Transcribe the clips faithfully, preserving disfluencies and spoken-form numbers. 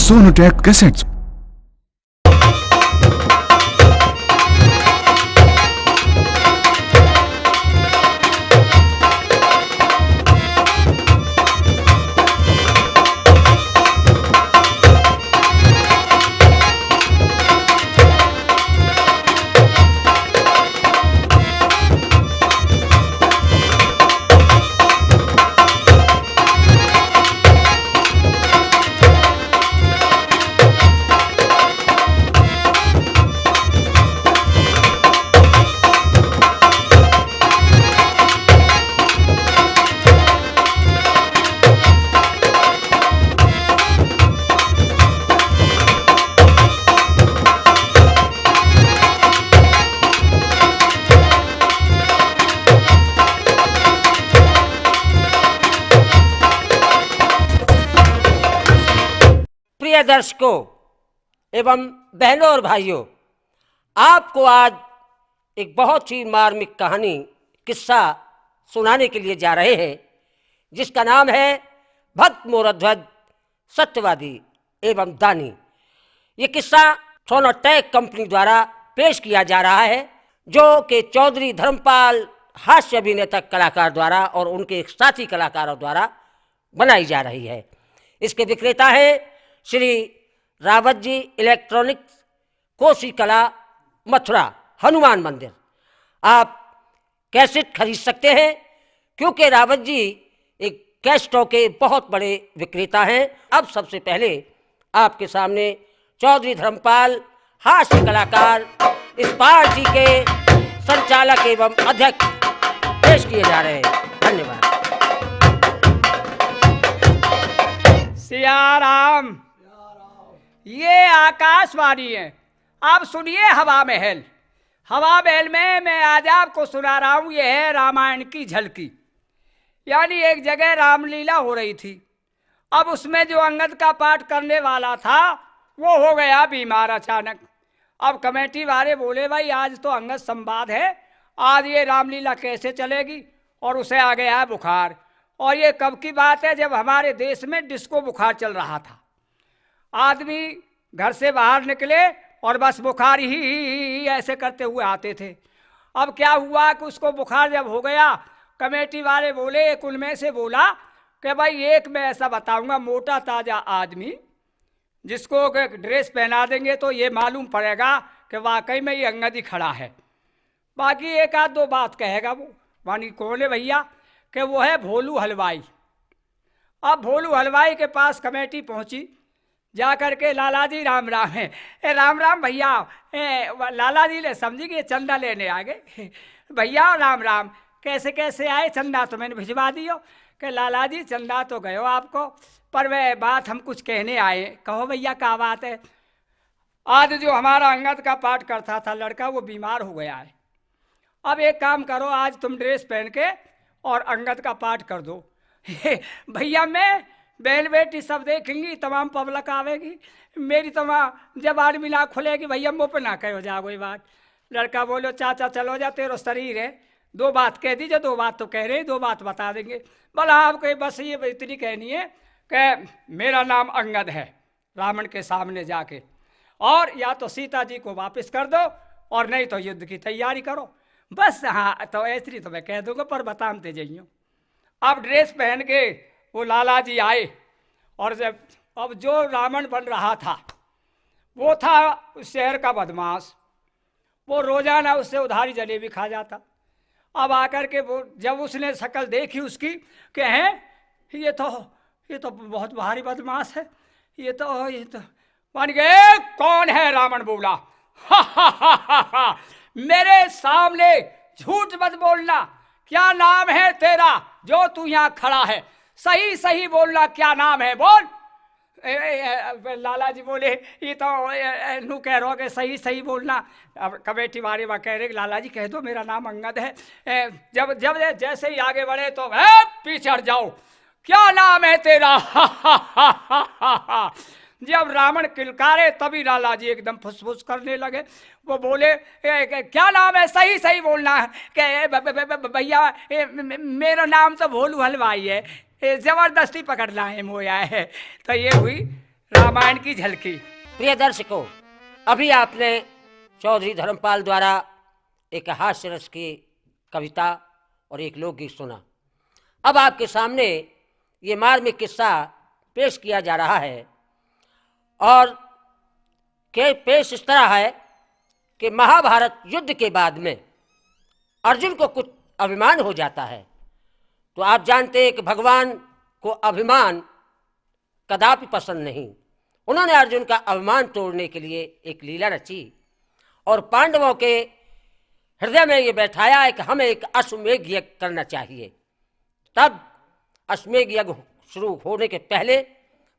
Sonotech Cassettes. प्रिय दर्शकों एवं बहनों और भाइयों, आपको आज एक बहुत ही मार्मिक कहानी, किस्सा सुनाने के लिए जा रहे हैं, जिसका नाम है भक्त मोरध्वज सत्यवादी एवं दानी। ये किस्सा सोनोटेक कंपनी द्वारा पेश किया जा रहा है, जो कि चौधरी धर्मपाल हास्य अभिनेता कलाकार द्वारा और उनके साथी कलाकारों द्वारा बनाई जा रही है। इसके विक्रेता हैं श्री रावत जी इलेक्ट्रॉनिक्स, कोसी कला, मथुरा, हनुमान मंदिर। आप कैसेट खरीद सकते हैं, क्योंकि रावत जी एक कैसेटों के बहुत बड़े विक्रेता हैं। अब सबसे पहले आपके सामने चौधरी धर्मपाल, हास्य कलाकार, इस पार्टी के संचालक एवं अध्यक्ष पेश किए जा रहे हैं। धन्यवाद। सिया राम, ये आकाशवाणी है। आप सुनिए हवा महल। हवा महल में मैं आज आपको सुना रहा हूँ, ये है रामायण की झलकी, यानी एक जगह रामलीला हो रही थी। अब उसमें जो अंगद का पाठ करने वाला था, वो हो गया बीमार अचानक। अब कमेटी वाले बोले, भाई, आज तो अंगद संवाद है, आज ये रामलीला कैसे चलेगी? और उसे आ गया है बुखार। और ये कब की बात है, जब हमारे देश में डिस्को बुखार चल रहा था। आदमी घर से बाहर निकले और बस बुखार ही, ही, ही, ही ऐसे करते हुए आते थे। अब क्या हुआ कि उसको बुखार जब हो गया, कमेटी वाले बोले, एक उनमें से बोला कि भाई, एक मैं ऐसा बताऊंगा, मोटा ताजा आदमी, जिसको एक ड्रेस पहना देंगे तो ये मालूम पड़ेगा कि वाकई में ये अंगद ही खड़ा है। बाकी एक आध दो बात कहेगा वो। मानी कौन है भैया? कि वो है भोलू हलवाई। अब भोलू हलवाई के पास कमेटी पहुंची, जा करके, "लाला जी राम राम है।" "ए, राम राम भैया।" ए, व-, लाला जी ने समझी कि ये चंदा लेने आ गए। "भैया राम राम, कैसे कैसे आए? चंदा तो मैंने भिजवा दियो।" "के लाला जी, चंदा तो गयो आपको, पर वह बात हम कुछ कहने आए।" "कहो भैया, क्या बात है?" "आज जो हमारा अंगद का पाठ करता था लड़का, वो बीमार हो गया है। अब एक काम करो, आज तुम ड्रेस पहन के और अंगद का पाठ कर दो।" "भैया, मैं, बहन बेटी सब देखेंगी, तमाम पब्लिक आवेगी, मेरी तो वहाँ जबान भी ना खुलेगी भैया, मुँह पे ना कहो जा कोई बात।" लड़का बोलो, "चाचा चलो जा, तेरो शरीर है, दो बात कह दीजिए, दो बात तो कह रहे, दो बात बता देंगे।" बोला, "आपको बस ये इतनी कहनी है कि मेरा नाम अंगद है।" रावण के सामने जाके, और या तो सीता जी को वापस कर दो और नहीं तो युद्ध की तैयारी करो। बस हाँ, तो ऐसी तो मैं कह दूंगा, पर बताते जाइयो। अब ड्रेस पहन के वो लाला जी आए, और जब, अब जो रावण बन रहा था, वो था उस शहर का बदमाश। वो रोजाना उससे उधारी जलेबी खा जाता। अब आकर के वो, जब उसने शक्ल देखी उसकी, कहे, "ये तो, ये तो बहुत भारी बदमाश है, ये तो, ये तो।" मान गए, "कौन है?" रावण बोला, "मेरे सामने झूठ मत बोलना। क्या नाम है तेरा जो तू यहाँ खड़ा है? सही सही बोलना, क्या नाम है, बोल।" ए, ए, ए, लाला जी बोले, "ये तो, ए, ए, नू कह रहो कि सही सही बोलना।" अब कमेटी वाले वहाँ कह रहे, "लाला जी कह दो, मेरा नाम अंगद है।" ए, जब जब ये जैसे ही आगे बढ़े तो, "ए, पीछे हट जाओ, क्या नाम है तेरा?" जब रावण किलकारे, तभी लाला जी एकदम फुसफुस करने लगे। वो बोले, "ए, ए, क्या नाम है? सही सही बोलना है।" कि, "ए, ब-, ब-, ब-, ब-, भैया, ए, म-, म-, मेरा नाम तो भोलू हलवाई है, ए, जबरदस्ती पकड़ना है मोया है।" तो ये हुई रामायण की झलकी। प्रिय दर्शकों, अभी आपने चौधरी धर्मपाल द्वारा एक हास्य रस की कविता और एक लोकगीत सुना। अब आपके सामने ये मार्मिक किस्सा पेश किया जा रहा है और के पेश इस तरह है कि महाभारत युद्ध के बाद में अर्जुन को कुछ अभिमान हो जाता है। तो आप जानते हैं कि भगवान को अभिमान कदापि पसंद नहीं। उन्होंने अर्जुन का अभिमान तोड़ने के लिए एक लीला रची और पांडवों के हृदय में ये बैठाया है कि हमें एक अश्वमेघ यज्ञ करना चाहिए। तब अश्वमेघ यज्ञ शुरू होने के पहले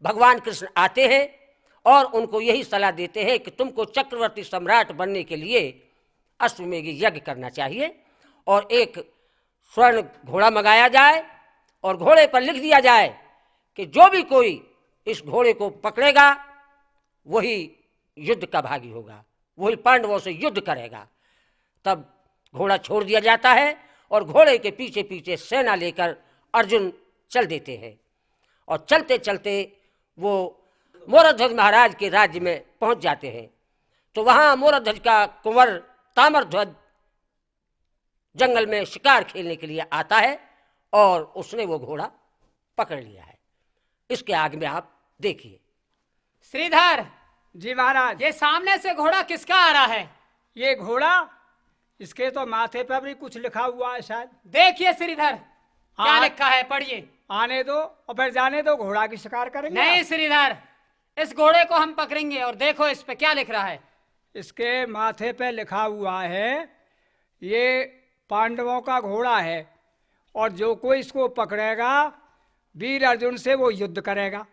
भगवान कृष्ण आते हैं और उनको यही सलाह देते हैं कि तुमको चक्रवर्ती सम्राट बनने के लिए अश्वमेघ यज्ञ करना चाहिए और एक स्वर्ण घोड़ा मंगाया जाए और घोड़े पर लिख दिया जाए कि जो भी कोई इस घोड़े को पकड़ेगा, वही युद्ध का भागी होगा, वही पांडवों से युद्ध करेगा। तब घोड़ा छोड़ दिया जाता है और घोड़े के पीछे पीछे सेना लेकर अर्जुन चल देते हैं और चलते चलते वो मोरध्वज महाराज के राज्य में पहुंच जाते हैं। तो वहाँ मोरध्वज का कुंवर ताम्रध्वज जंगल में शिकार खेलने के लिए आता है और उसने वो घोड़ा पकड़ लिया है। इसके आगे में आप देखिए। श्रीधर, जी महाराज। ये सामने से घोड़ा किसका आ रहा है? ये घोड़ा, इसके तो माथे पर भी कुछ लिखा हुआ है शायद। देखिए श्रीधर, क्या आ-, लिखा है, पढ़िए। आने दो और फिर जाने दो, घोड़ा की शिकार करेंगे नहीं आप। श्रीधर, इस घोड़े को हम पकड़ेंगे और देखो इस पे क्या लिख रहा है। इसके माथे पे लिखा हुआ है, ये पांडवों का घोड़ा है और जो कोई इसको पकड़ेगा, वीर अर्जुन से वो युद्ध करेगा।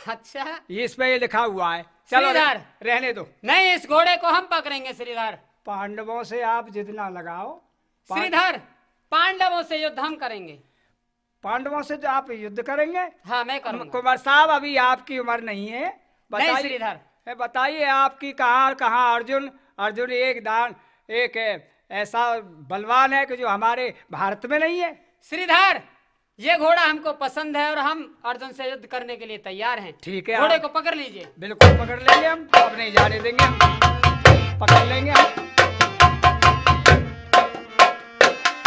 अच्छा। इस पे ये लिखा हुआ है। चलो, श्रीधर। रहने दो। नहीं, इस घोड़े को हम पकड़ेंगे श्रीधर। पांडवों से आप जिद ना लगाओ। पां- श्रीधर, पांडवों से युद्ध हम करेंगे। पांडवों से जो आप युद्ध करेंगे? हाँ, मैं करूंगा। कुंवर साहब, अभी आपकी उम्र नहीं है। नहीं, बताइए, श्रीधर। ए, बताइए, आपकी कहाँ और कहाँ अर्जुन, अर्जुन एक दान, एक, ए, ऐसा बलवान है कि जो हमारे भारत में नहीं है। श्रीधर, ये घोड़ा हमको पसंद है और हम अर्जुन से युद्ध करने के लिए तैयार हैं। ठीक है, घोड़े आप को पकड़ लीजिए। बिल्कुल पकड़ लेंगे हम, अब नहीं जाने देंगे हम, पकड़ लेंगे हम।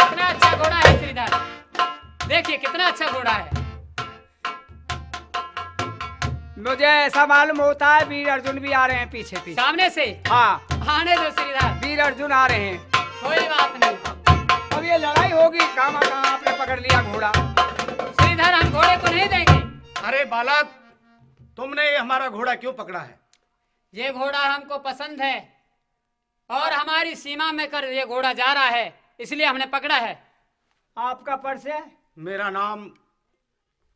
कितना अच्छा घोड़ा है श्रीधर, देखिए कितना अच्छा घोड़ा है। मुझे ऐसा मालूम होता है वीर अर्जुन भी आ रहे हैं पीछे पीछे। सामने से? हाँ। आने दो श्रीधर। वीर अर्जुन आ रहे हैं। कोई बात नहीं। अब ये लड़ाई होगी, कहाँ कहाँ आपने पकड़ लिया घोड़ा। श्रीधर, हम घोड़े को नहीं देंगे। अरे बालक, तुमने ये हमारा घोड़ा क्यों पकड़ा है? ये घोड़ा हमको पसंद है और हमारी सीमा में कर ये घोड़ा जा रहा है, इसलिए हमने पकड़ा है। आपका परिचय? मेरा नाम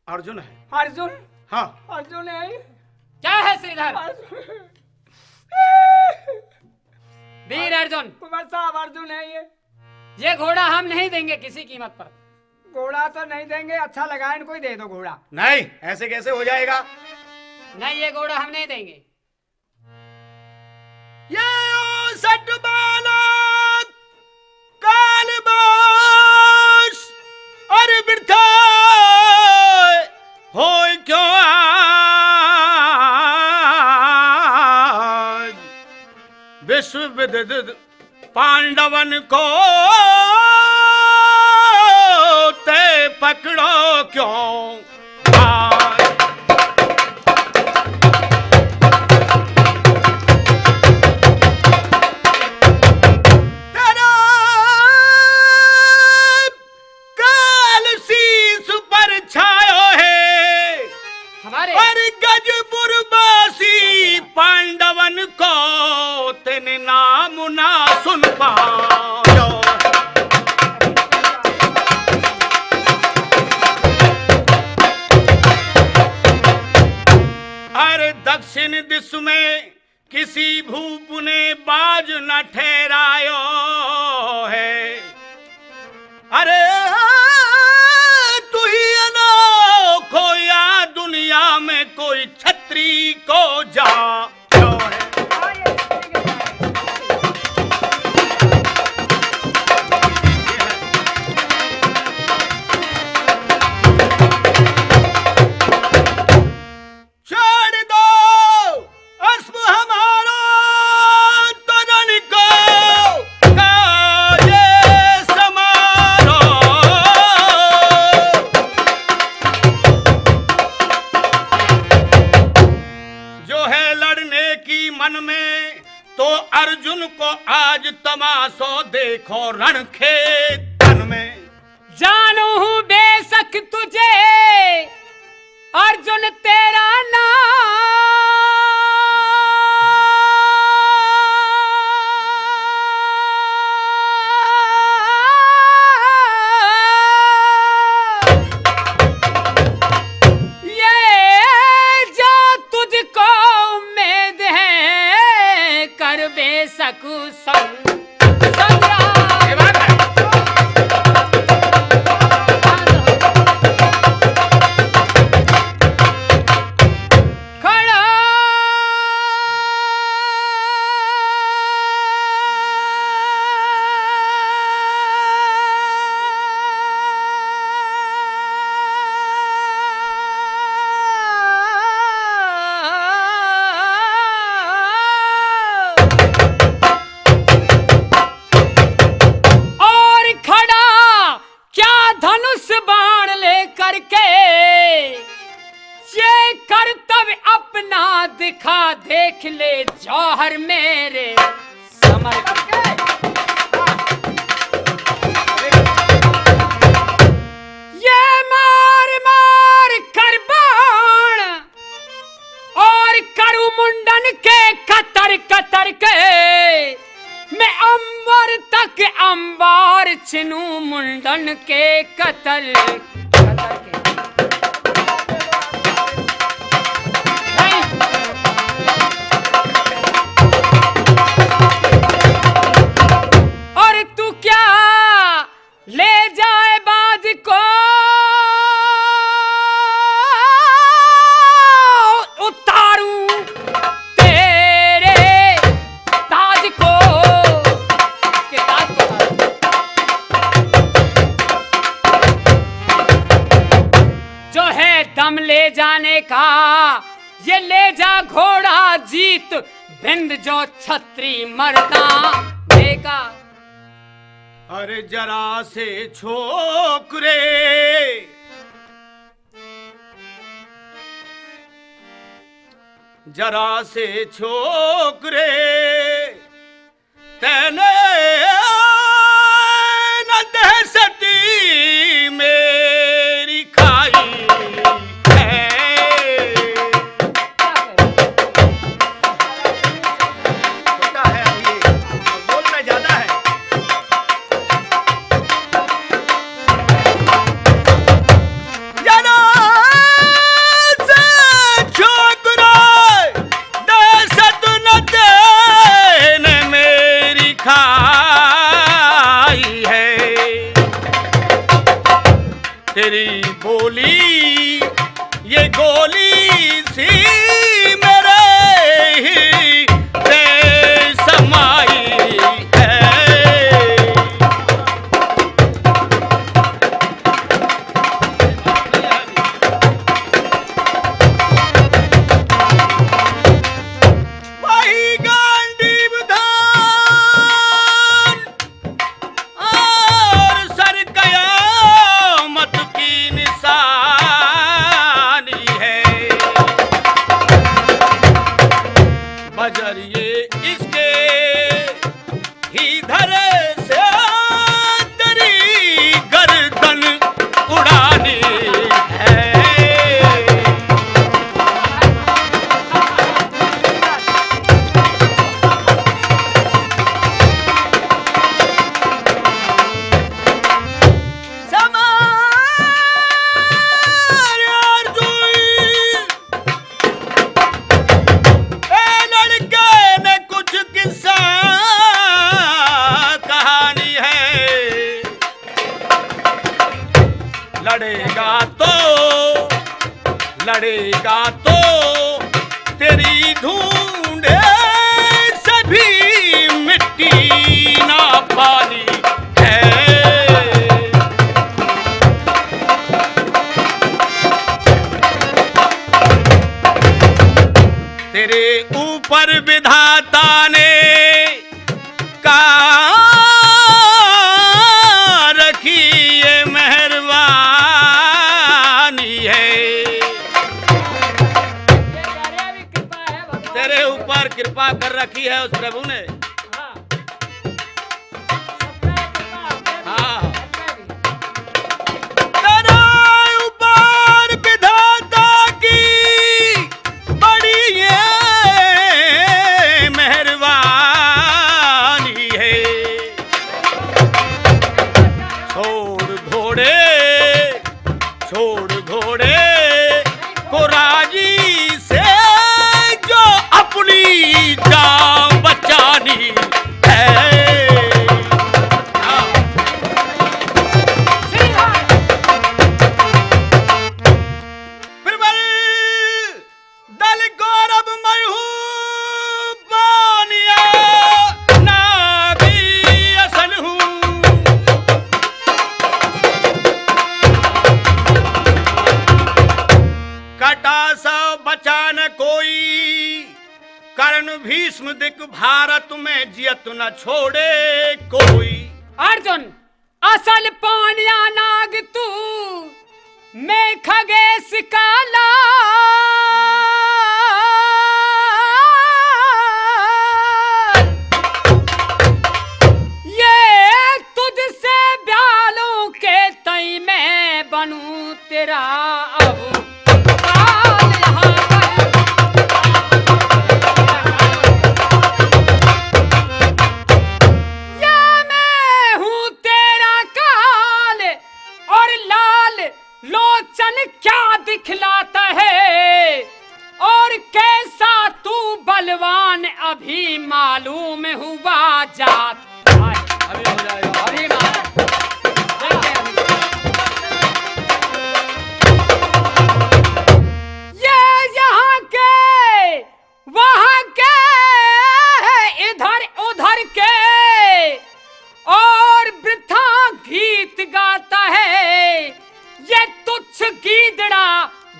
अर्जुन है। अर्जुन? हाँ। अर्जुन है ये? क्या है श्रीधर? अर्जुन। वीर अर्जुन। कुंवर साहब, अर्जुन है ये। ये घोड़ा हम नहीं देंगे किसी कीमत पर। घोड़ा तो नहीं देंगे, अच्छा लगा, इनको ही दे दो घोड़ा। नहीं, ऐसे कैसे हो जाएगा? नहीं, ये घोड़ा हम नहीं देंगे। ये ओ सत बालक कालबास अरे बिरथा होय क्यों आज विश्व विदित पांडवन को ते पकड़ो क्यों आज। तेरा काल शीश पर छायो है हमारे। और गजपुरवासी पांडवन को तेने नाम ना सुन पायो। अरे दक्षिण दिश में किसी भूप ने बाज न ठहरायो है। अरे तू ही अनोखो या दुनिया में कोई छत्री को जा छोड़ दो आज तमाशो देखो रण खेतन में। जानू हूँ बेशक तुझे अर्जुन तेरा नाम। ये जो तुझको उम्मीद है, कर बेशक संग, संग्राम। ये बात है। खड़ा। और खड़ा क्या धनुष बाण लेकर के, ये करतब अपना दिखा, देख ले जौहर मेरे समर के। ये मार मार कर बाण और करू मुंडन के कतर कतर के, मैं अंबर तक अंबार छिनू मुंडन के कतर कतर के। और तू क्या ले जाए बाज को, उतारूं तेरे ताज को, इसके ताज को उतारूं। जो है दम ले जाने का, ये ले जा घोड़ा जीत बिंद जो छत्री मर्दा देगा। अरे जरा से छोकरे, जरा से छोकरे, तैने न दहशती मेरी खाई है। छोटा है अभी, बोलना ज्यादा है। जरा से छोकरा, दहशत न तैने मेरी खाई है। तेरी बोली ये गोली सी मेरे ही दे समाई है। वही गांडीव धान और सर कयामत की निशानी है। बजरिए इसके ही धर से तेरी गर्दन उड़ानी है। समार अर्जुन, ए लड़के ने कुछ किस्सा कहानी है। लड़ेगा तो, लड़ेगा तो तेरी ढूंढे से भी मिट्टी ना पानी है। तेरे ऊपर विधाता ने कहाँ रखी ये मेहरबानी है। तेरे ऊपर कृपा कर रखी है उस प्रभु ने। भीष्म दिक भारत में जियत न छोड़े कोई। अर्जुन, असल पानिया नाग तू, मैं खगेश काला। ये तुझसे ब्यालों के तई मैं बनूं तेरा अब काल। या मैं हूँ तेरा काल और लाल लोचन क्या दिखलाता है, और कैसा तू बलवान अभी मालूम हुआ जात। अभी हो जाएगा। अभी मार। ये यहाँ के वहाँ के, इधर उधर के, और वृथा गीत गाता है ये तुच्छ गीदड़ा।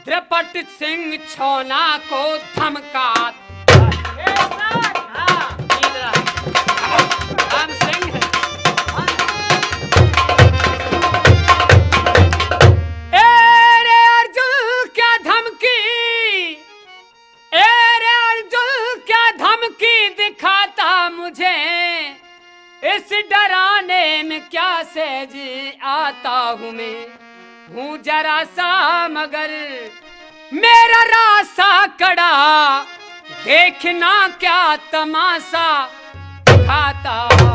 द्रपट सिंह छोना को धमका। हाँ, गीदड़ा। राम सिंह। ए रे अर्जुन, क्या धमकी, ए रे अर्जुन, क्या धमकी दिखाता मुझे? इस डराने में क्या सहज आता हूँ मैं, हूँ जरा सा मगर मेरा रासा कड़ा, देखना क्या तमाशा खाता हूँ।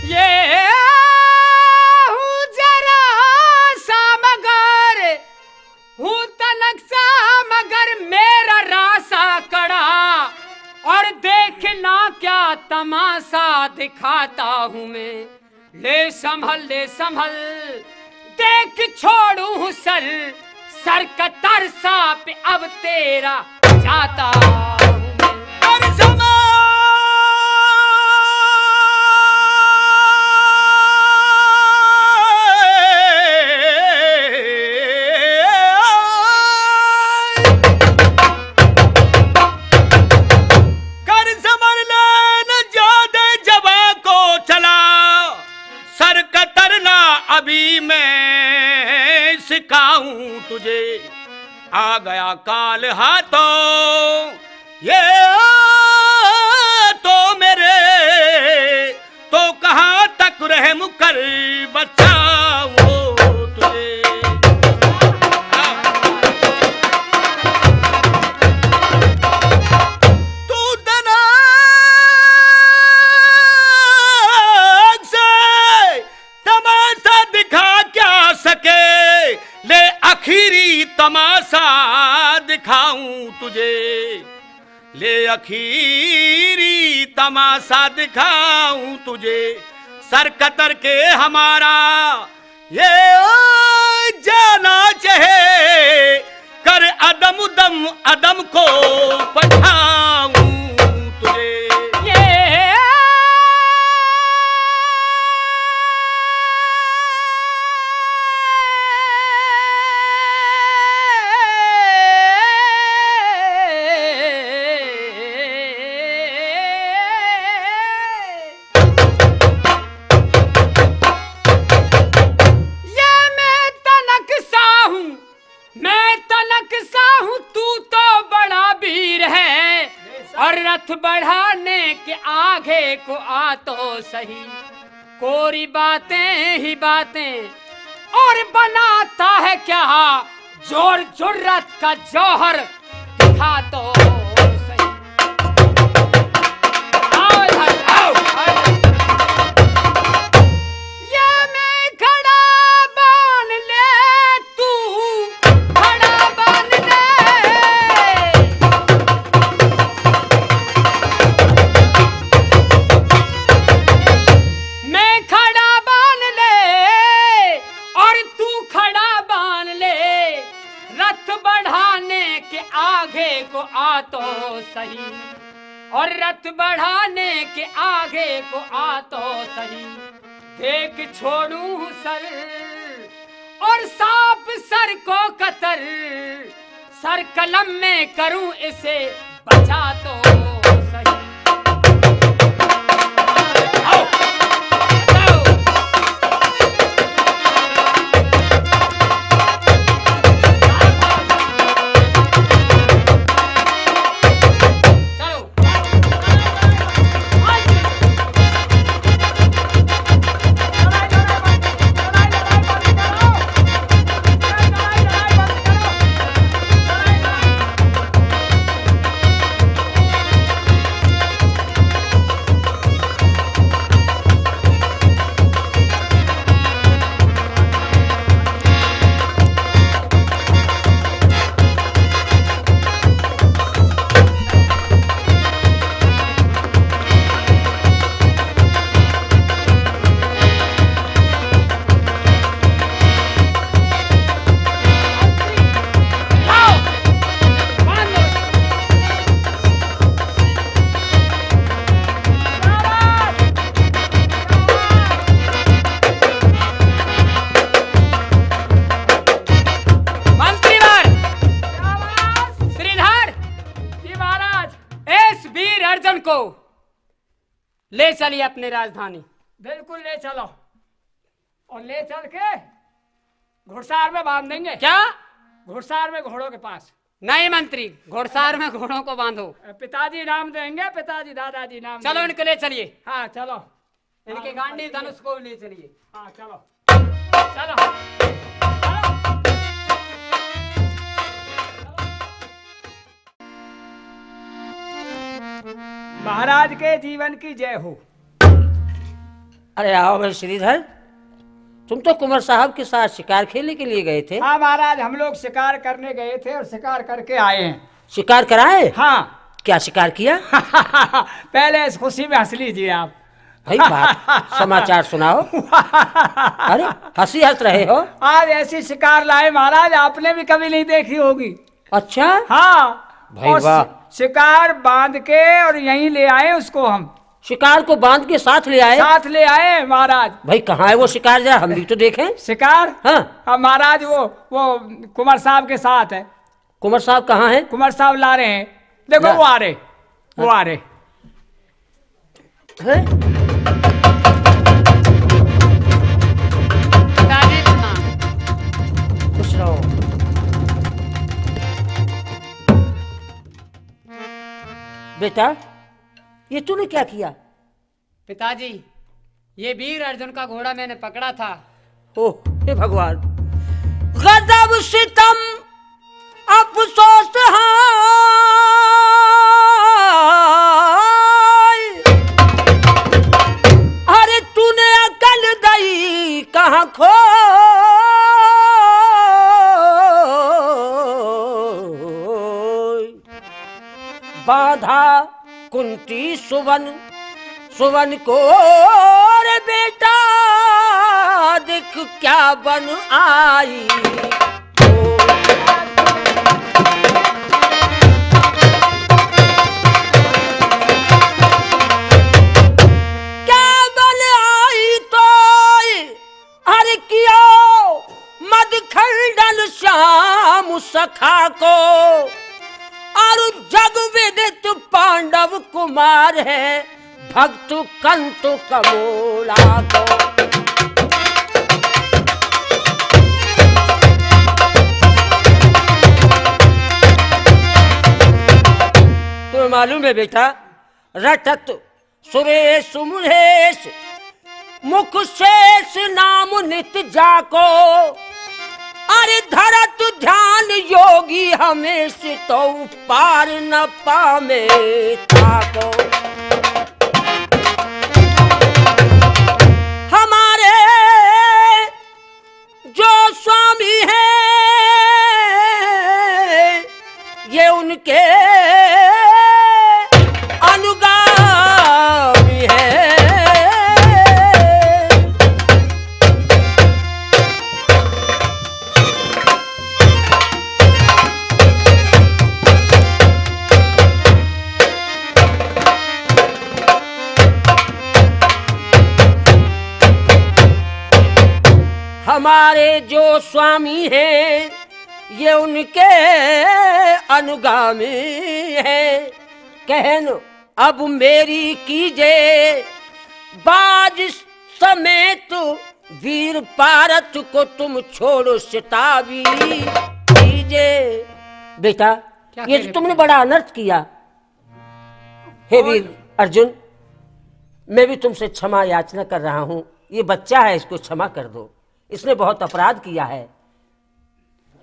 ये हूँ जरा सा मगर, हूँ तनक सा मगर मेरा रासा कड़ा, और देखना क्या तमाशा दिखाता हूँ मैं। ले संभल, ले संभल, देख छोड़ू हूँ सर, सर कतर सा पे अब तेरा जाता हूँ मैं। कर जमा कर समर ले न ज्यादा जवा को चला, सर कतरना अभी मैं सिखाऊं तुझे। आ गया काल हाथों, ये तो मेरे, तो कहाँ तक रहम कर बचाऊं तुझे। तू दनाग से तमाशा दिखा क्या सके, ले आखिरी तमाशा दिखाऊं तुझे, ले आखिरी तमाशा दिखाऊं तुझे। सर कतर के हमारा ये जाना चाहे, कर अदम दम अदम को पठाऊं तुझे। ये ये मैं तनक सा हूँ, मैं तनक सा हूँ, तू तो बड़ा वीर है। और रथ बढ़ाने के आगे को आ तो सही, कोरी बातें ही बातें, और बनाता है क्या जोर जुर्रत का जौहर, दिखा तो सही। आओ इधर, आओ, आओ। ये मैं खड़ा बांध ले, तू खड़ा बांध ले। मैं खड़ा बांध ले और तू खड़ा बांध ले, रथ बढ़ाने के आगे को आ तो सही, और रथ बढ़ाने के आगे को आ तो सही। देख छोड़ू सर और सांप सर को कतर, सर कलम में करूं इसे बचा तो सही। आओ, बचाओ। चलो। मंत्रीवर, श्रीधर, जी महाराज। इस वीर अर्जुन को ले चलिए अपनी राजधानी। बिल्कुल ले चलो, और ले चल के घुड़सार में बांध देंगे। क्या? घुड़सार में, घोड़ों के पास। नहीं मंत्री, घुड़सार में घोड़ों को बांधो। पिताजी नाम देंगे, पिताजी, दादाजी नाम चलो देंगे। इनको ले चलिए। हाँ चलो। इनके हाँ, गांडीव धनुष को ले चलिए। हाँ चलो, चलो। महाराज के जीवन की जय हो। अरे आओ भाई श्रीधर, तुम तो कुंवर साहब के साथ शिकार खेलने के लिए गए थे। हाँ महाराज, हम लोग शिकार करने गए थे और शिकार करके आए हैं। शिकार कराए? हाँ। क्या शिकार किया? पहले इस खुशी में हंस लीजिए आप। भाई बात, समाचार सुनाओ। अरे हंसी हंस रहे हो? आज ऐसी शिकार लाए महाराज, आपने भी कभी नहीं देखी होगी। अच्छा? हाँ। भाई और वाह। शि-, शिकार बांध के और यहीं ले आए उसको हम। शिकार को बांध के साथ ले आए? साथ ले आए महाराज। भाई कहाँ है वो शिकार, जरा हम भी तो देखें। शिकार? हाँ। हाँ महाराज, वो, वो कुंवर साहब के साथ है। कुंवर साहब कहाँ हैं? कुंवर साहब ला रहे हैं, देखो ला। वो आ रहे, वो आ रहे। हैं? पिताजी प्रणाम। खुश रहो। बेटा, ये तूने क्या किया? पिताजी, ये वीर अर्जुन का घोड़ा मैंने पकड़ा था। ओह, हे भगवान, गजब सितम अफसोस हाय। अरे तूने अकल दई कहाँ खो। बांधा कुंती सुवन, सुवन को रे बेटा, देख क्या बन आई। क्या बन आई तो हर कियो मद खंडन श्याम सखा को, और जग विदित पांडव कुमार है भक्त कंत कमोला को। तुम्हें मालूम है बेटा, रटत सुरेश मुरेश, मुख शेष नाम नित जाको। अरे धरत ध्यान योगी हमेश, तो पार न पावे ताको। हमारे जो स्वामी है, ये उनके अनुगामी है। हमारे जो स्वामी हैं, ये उनके अनुगामी हैं। कहन अब मेरी कीजे, बाज समेत वीर पारथ को तुम छोड़ो, सिताबी कीजे। बेटा, क्या ये कह तो रहे तुमने थे? बड़ा अनर्थ किया। हे और वीर अर्जुन, मैं भी तुमसे क्षमा याचना कर रहा हूँ। ये बच्चा है, इसको क्षमा कर दो, इसने बहुत अपराध किया है।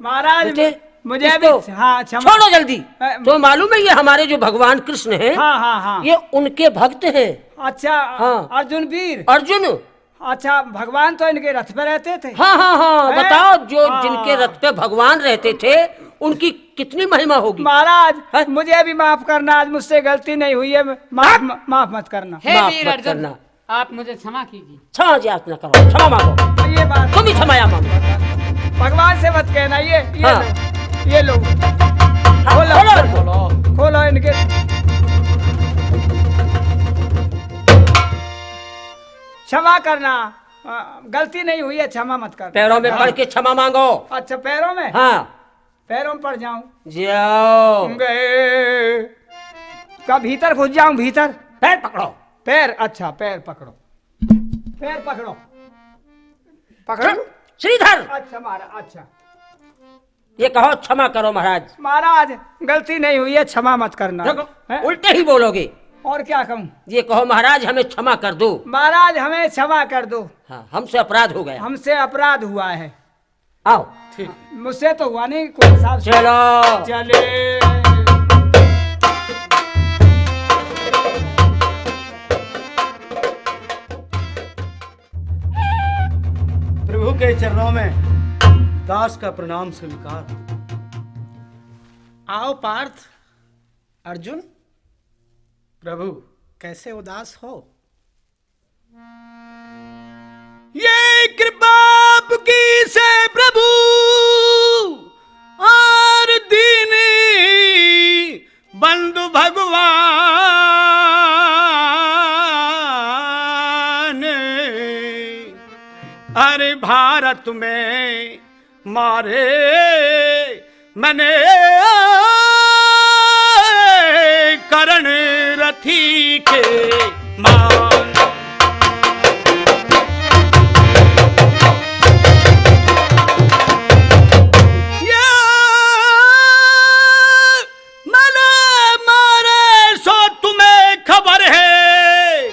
महाराज, बेटे, मुझे भी, इसको हाँ, क्षमा। छोड़ो जल्दी। अ, तो मालूम है, ये हमारे जो भगवान कृष्ण हैं, हाँ, हाँ, हाँ। ये उनके भक्त हैं। अच्छा, हाँ। अर्जुन वीर। अर्जुन। अच्छा, भगवान तो इनके रथ पे रहते थे। हाँ, हाँ, हाँ, हैं? बताओ, जो हाँ। जिनके रथ पे भगवान रहते थे, उनकी कितनी महिमा होगी। महाराज, हैं? मुझे भी माफ करना, आज मुझसे गलती नहीं हुई है, माफ, हाँ? म-, माफ मत करना। हे माफ वीर मत अर्जुन, करना। आप मुझे क्षमा कीजिए। क्षमा याचना करो, क्षमा मांगो। ये बात तुम ही क्षमा मांगो। भगवान से मत कहना, ये, ये हाँ। लो, ये लो। हाँ, खोलो, खोलो इनको। खोलो इनके। क्षमा करना, अ, गलती नहीं हुई है, क्षमा मत करना। पैरों में हाँ। पड़ के क्षमा मांगो। अच्छा, पैरों में? हाँ। पैरों में पड़ जाऊं? जाओ। गए। का भीतर घुस जाऊं, भीतर? पैर पकड़ो। पैर, अच्छा, पैर पकड़ो। पैर पकड़ो। पकड़ो। श्रीधर। अच्छा महाराज, अच्छा। ये कहो, "क्षमा करो महाराज।" महाराज, गलती नहीं हुई है, क्षमा मत करना। देखो, हैं? उल्टे ही बोलोगे। और क्या कहूँ? ये कहो, "महाराज, हमें क्षमा कर दो।" महाराज, हमें क्षमा कर दो। हाँ, हमसे अपराध हो गया। हमसे अपराध हुआ है। आओ। ठीक। मुझसे तो हुआ नहीं, कोई साहब से। चलो। चले। प्रभु के चरणों में दास का प्रणाम स्वीकार। आओ पार्थ, अर्जुन। प्रभु। कैसे उदास हो? ये कृपा आपकी से प्रभु और दीन बंधु भगवान, अरे भारत में मारे मने करण रथी के मान। या मने मारे सो तुम्हें खबर है,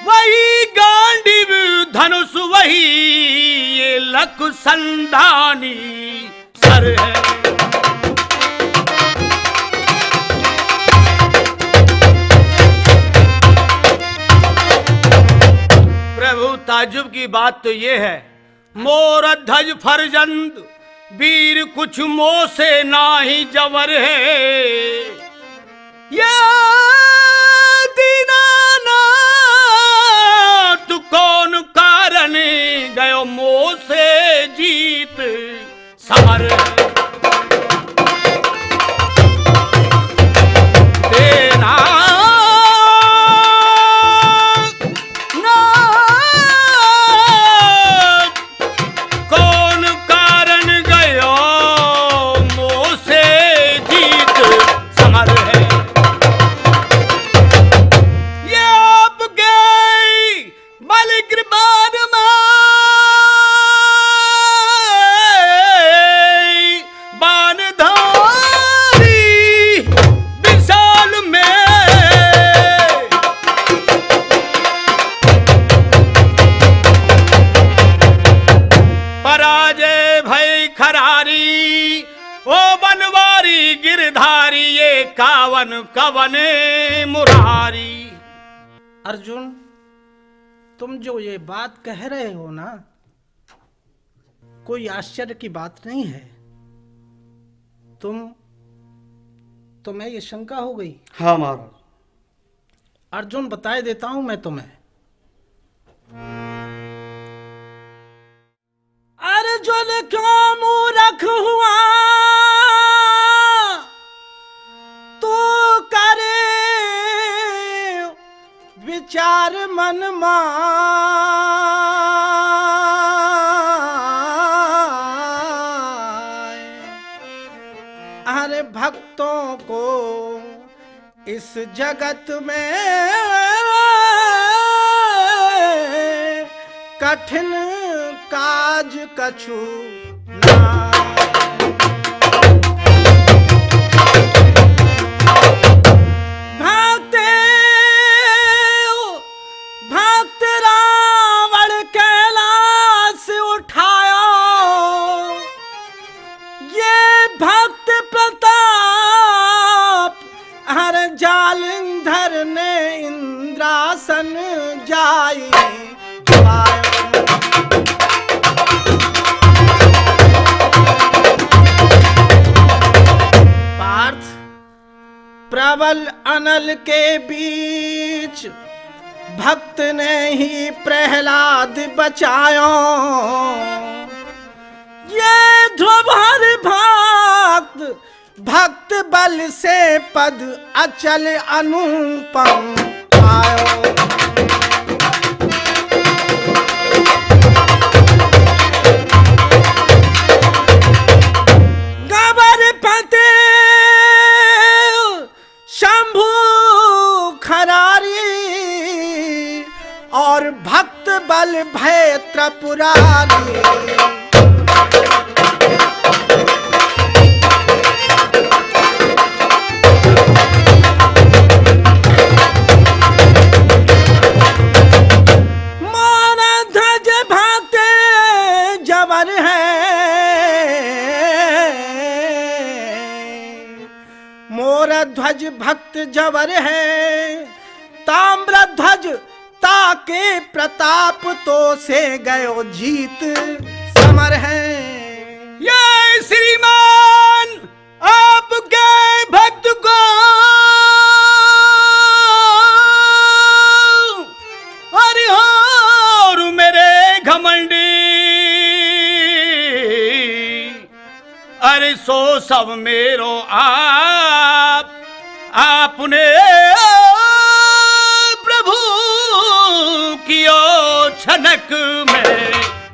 वही गांडीव धनुष वही ये लख संधानी सर है। प्रभु, ताज्जुब की बात तो ये है, मोर ध्वज फरजंद वीर कुछ मोसे नाही जवर है। या दीनानाथ कौन कारण गयो मोसे जीत समर। तेना ना कौन कारण गयो मोसे जीत समर है। ये आपके बल कृपान में बान धारी विशाल में पराजय भई खरारी, ओ बनवारी गिरधारी, ये कावन कवन मुरारी। अर्जुन, तुम जो ये बात कह रहे हो ना, कोई आश्चर्य की बात नहीं है। तुम, तुम्हें ये शंका हो गई? हाँ महाराज। अर्जुन, बताए देता हूं मैं तुम्हें। अर्जुन क्यों मूर्ख हुआ तू, कर विचार मन मान। इस जगत में कठिन काज कछु ना। भक्त, भक्त रावण कैलाश उठायो, ये भक्त प्रताप हर जालंधर ने इंद्रासन जाई पायो। पार्थ, प्रबल अनल के बीच भक्त ने ही प्रहलाद बचायो। ये ध्रुव हर भक्त, भक्त बल से पद अचल अनुपम पायो। गबर पते शंभु खरारी और भक्त बल भय त्रिपुरारी। मोर ध्वज भक्त जबर है, मोर ध्वज भक्त जबर है, ताम्र ध्वज ताके प्रताप तो से गयो जीत समर है। ये श्रीमान आपके भक्त को हरि हर मेरे घमंडी, अरे सो सब मेरो आप, आपने प्रभु कियो छनक में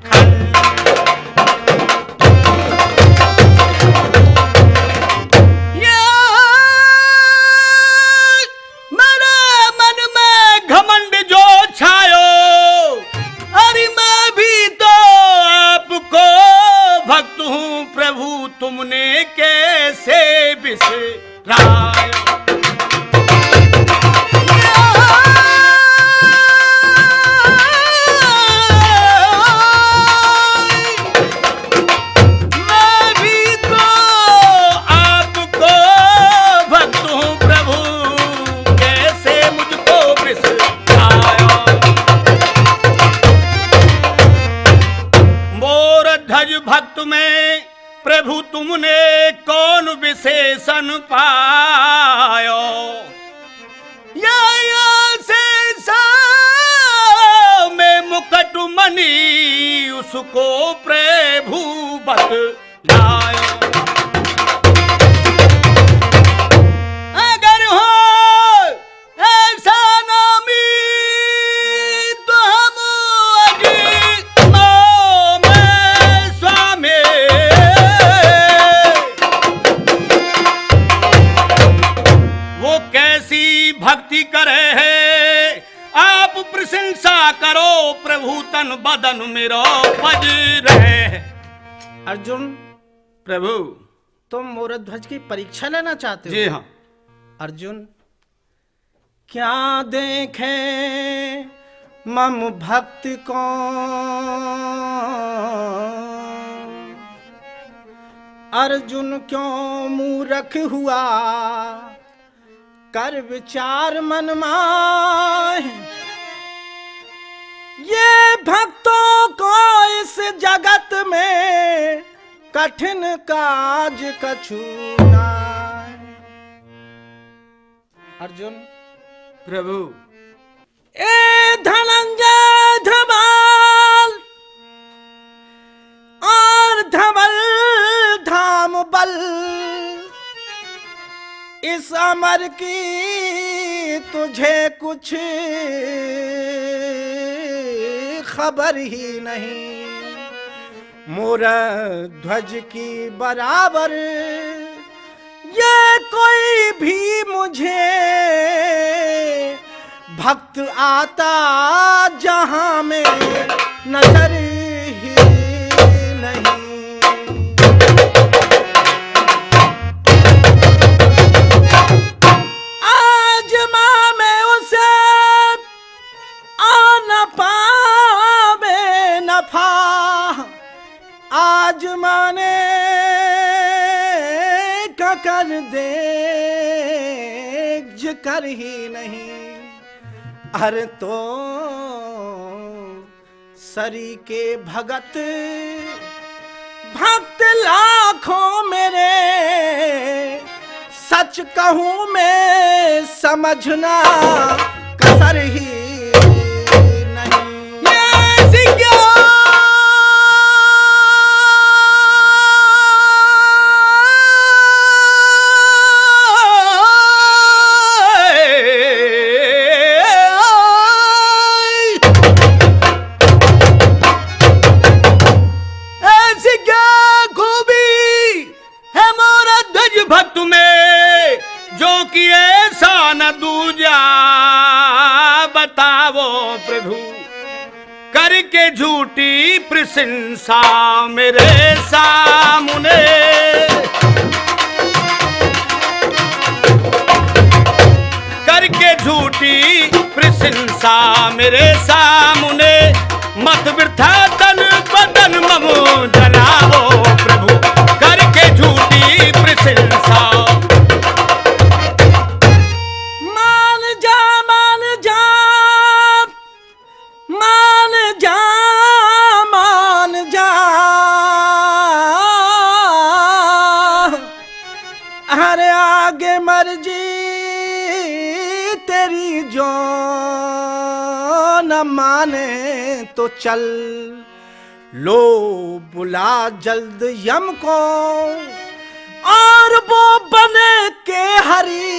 खंड। या मेरे मन में घमंड जो छायो, अरे मैं भी तो आपको भक्त हूँ प्रभु, तुमने कैसे बिसरायो। मैं भी तो आपको भक्त हूँ प्रभु, कैसे मुझको बिसरायो। मोर ध्वज भक्त में प्रभु तुमने कौन विशेषण पायो? या, या शेषा में मुकुटमणि उसको प्रभु बतलायो। अगर हो ऐसा नामी तो हम अजी नाम स्वामी। वो कैसी भक्ति करे है, आप प्रशंसा करो, प्रभु तन बदन मेरो बज रहे। अर्जुन, प्रभु। तुम मोरध्वज की परीक्षा लेना चाहते हो? जी हाँ। अर्जुन, क्या देखे मम भक्त को, अर्जुन क्यों मूरख हुआ, कर विचार मन माहि। ये भक्तों को इस जगत में कठिन काज कछु नाहि। अर्जुन, प्रभु। ए धनंजय धमाल और धवल धाम बल, इस अमर की तुझे कुछ खबर ही नहीं। मोर ध्वज की बराबर ये कोई भी मुझे वक्त आता जहां में नजर ही नहीं। आजमा में उसे आ न पावे नफा, आजमाने का कर दे जिक्र ही नहीं। अरे तो सरी के भगत भक्त लाखों मेरे, सच कहूं मैं समझना कसर ही नहीं। ये जिज्ञा ऐसी क्या खूबी है मोरा ध्वज भक्त में, जो कि ऐसा न दूजा बताओ प्रभु। करके झूठी प्रशंसा मेरे सामने, करके झूठी प्रशंसा मेरे सामने, मत वृथा तन बदन मम जलाओ प्रभु, करके झूठी प्रशंसा। मान जा, मान जा, मान जा, मान जा। अरे आगे मर्जी तेरी, जो न माने तो चल। लो बुला जल्द यम को, और वो बने के हरी,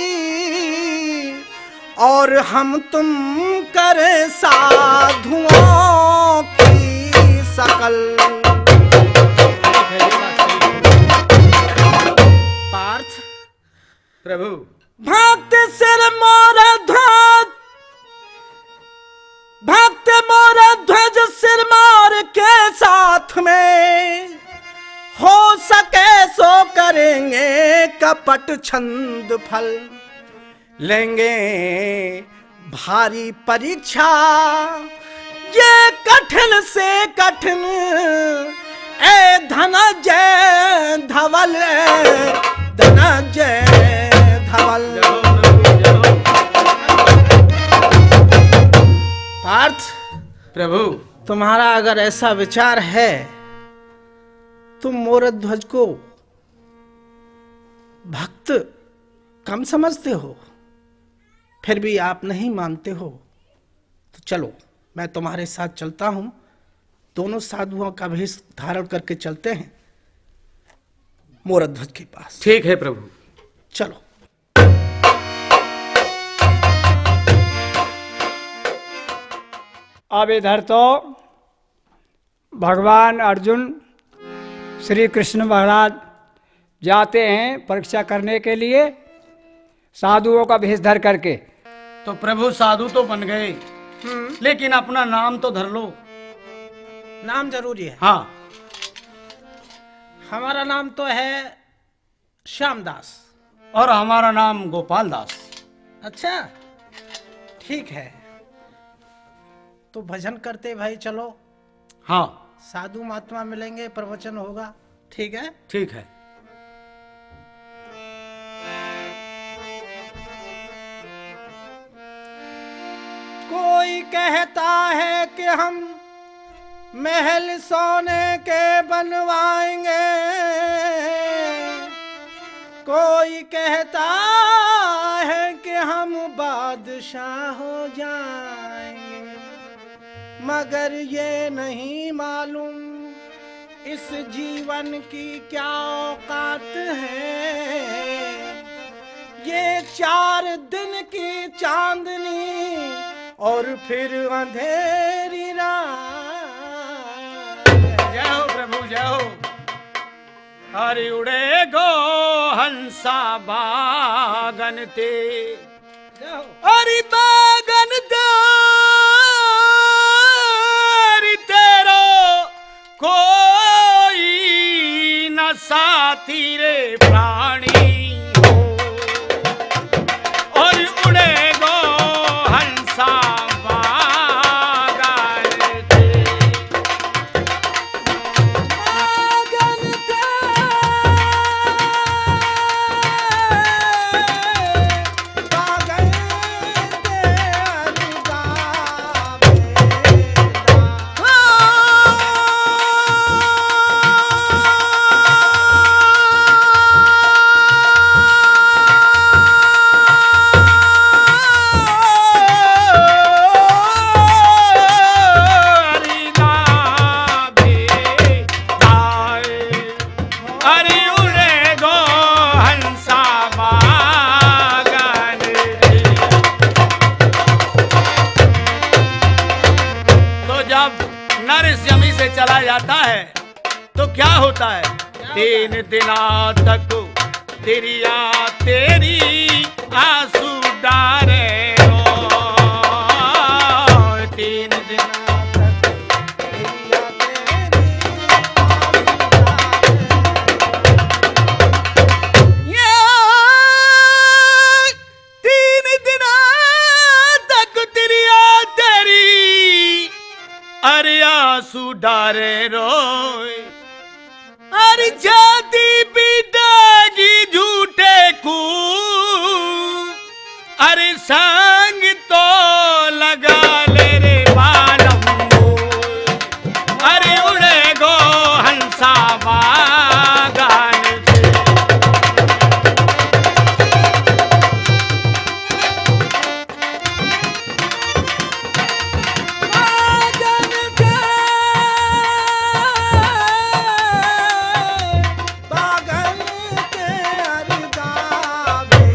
और हम तुम करें साधुओं की शकल। पार्थ। प्रभु। भक्त सिर मोर ध्वज, भक्त मोर ध्वज सिर मोर के साथ में, हो सके सो करेंगे कपट छंद फल। लेंगे भारी परीक्षा ये कठिन से कठिन, ए धनंजय धवल, ए धनंजय धवल। पार्थ, प्रभु। तुम्हारा अगर ऐसा विचार है, तुम मोरध्वज को भक्त कम समझते हो, फिर भी आप नहीं मानते हो, तो चलो, मैं तुम्हारे साथ चलता हूँ। दोनों साधुओं का भेष धारण करके चलते हैं मोरध्वज के पास। ठीक है प्रभु। चलो। अब इधर तो भगवान अर्जुन, श्री कृष्ण महाराज जाते हैं परीक्षा करने के लिए साधुओं का भेष धर करके। तो प्रभु, साधु तो बन गए, हम्म। लेकिन अपना नाम तो धर लो। नाम जरूरी है। हाँ। हमारा नाम तो है श्यामदास। और हमारा नाम गोपाल दास। अच्छा, ठीक है, तो भजन करते भाई चलो। हाँ। साधु महात्मा मिलेंगे, प्रवचन होगा, ठीक है? ठीक है। कोई कहता है कि हम महल सोने के बनवाएंगे, कोई कहता है कि हम बादशाह हो जाएंगे, मगर ये नहीं मालूम इस जीवन की क्या औकात है। ये चार दिन की चांदनी और फिर अंधेरी रात। जय हो प्रभु, जय हो। हरि उड़े गो हंसा बागन ते, जय हो। हरि बागन ते तीरे प्राणी हो और उड़े गो हंसा बागन थे। बागन थे। अरे उड़े गो हंसा बागन थे। तो जब नर इस जमी से चला जाता है तो क्या होता है? तीन दिना तक तेरिया तेरी आंसू डारे रो। तीन दिना तक तेरिया तेरी आंसू डारे रो। ये तीन दिना तक तेरिया तेरी अरे आंसू डारे रोए। अरे जाती पीटेगी झूठे को, अरे संग तो लगा ले रे बालम। अरे उड़े गो हंसा बागन थे। बागन थे, बागन थे, अरे गावे।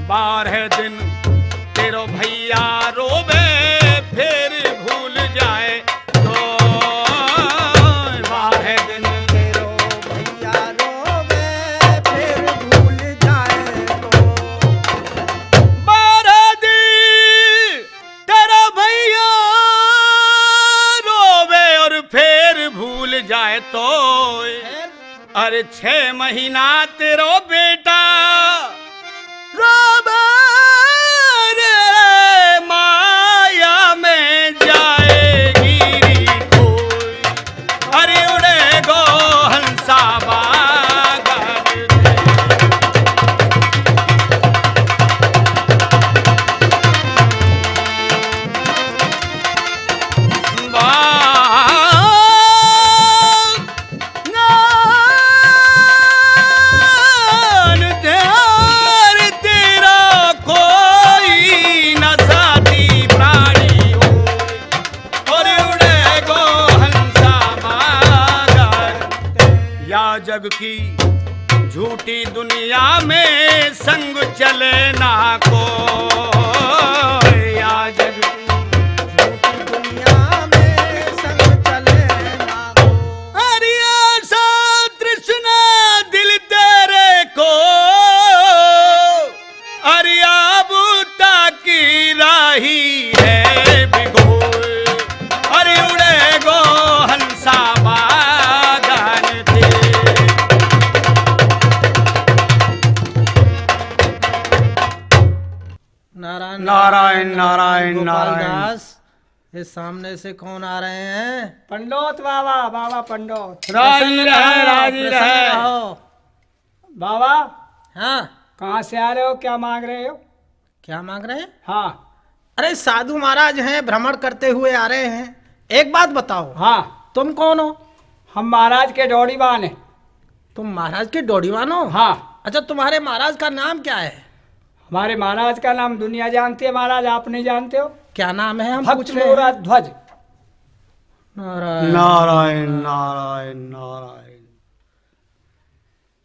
बारह दिन तेरो भैया रोवे, फिर भूल जाए तो। बारह दिन तेरो भैया रोवे, फिर भूल जाए तो। बारह दिन तेरा भैया रोवे और फिर भूल जाए तो। अरे छह महीना तेरो बेटा रोबे रे माया में जाएगी री खोई। अरे उड़े गो हंसा बागन थे। बागन थे तेरा कोई न साथी प्राणी हो, और उड़े गो हंसा बागन। या जग की झूठी दुनिया में संग चले ना को। या जग की झूठी दुनिया में संग चले ना को। अरे आशा तृष्णा दिल तेरे को, अरे आबूता की राही है बिगोए। अरे उड़े गो हंसा बागन थे। नारायण, नारायण, नारायण, गोपाल नारायण। दास, ये सामने से कौन आ रहे हैं? पंडोत बाबा, बाबा पंडोत। राजी प्रसन्न रहे, रहो, राजी प्रसन्न रहे। रहो। बाबा, हाँ। कहाँ से आ रहे हो, क्या मांग रहे हो? क्या मांग रहे हैं? हाँ। अरे, साधु महाराज हैं, भ्रमण करते हुए आ रहे हैं। एक बात बताओ। हाँ। तुम कौन हो? हम महाराज के डोड़ीवान हैं। तुम महाराज के डोड़ीवान हो? हाँ। अच्छा, तुम्हारे महाराज का नाम क्या है? हमारे महाराज का नाम दुनिया जानती है महाराज, आप नहीं जानते हो? क्या नाम है, हम भक्त पूछ रहे हैं। मोरा ध्वज। नारायण। नारायण, नारायण, नारायण।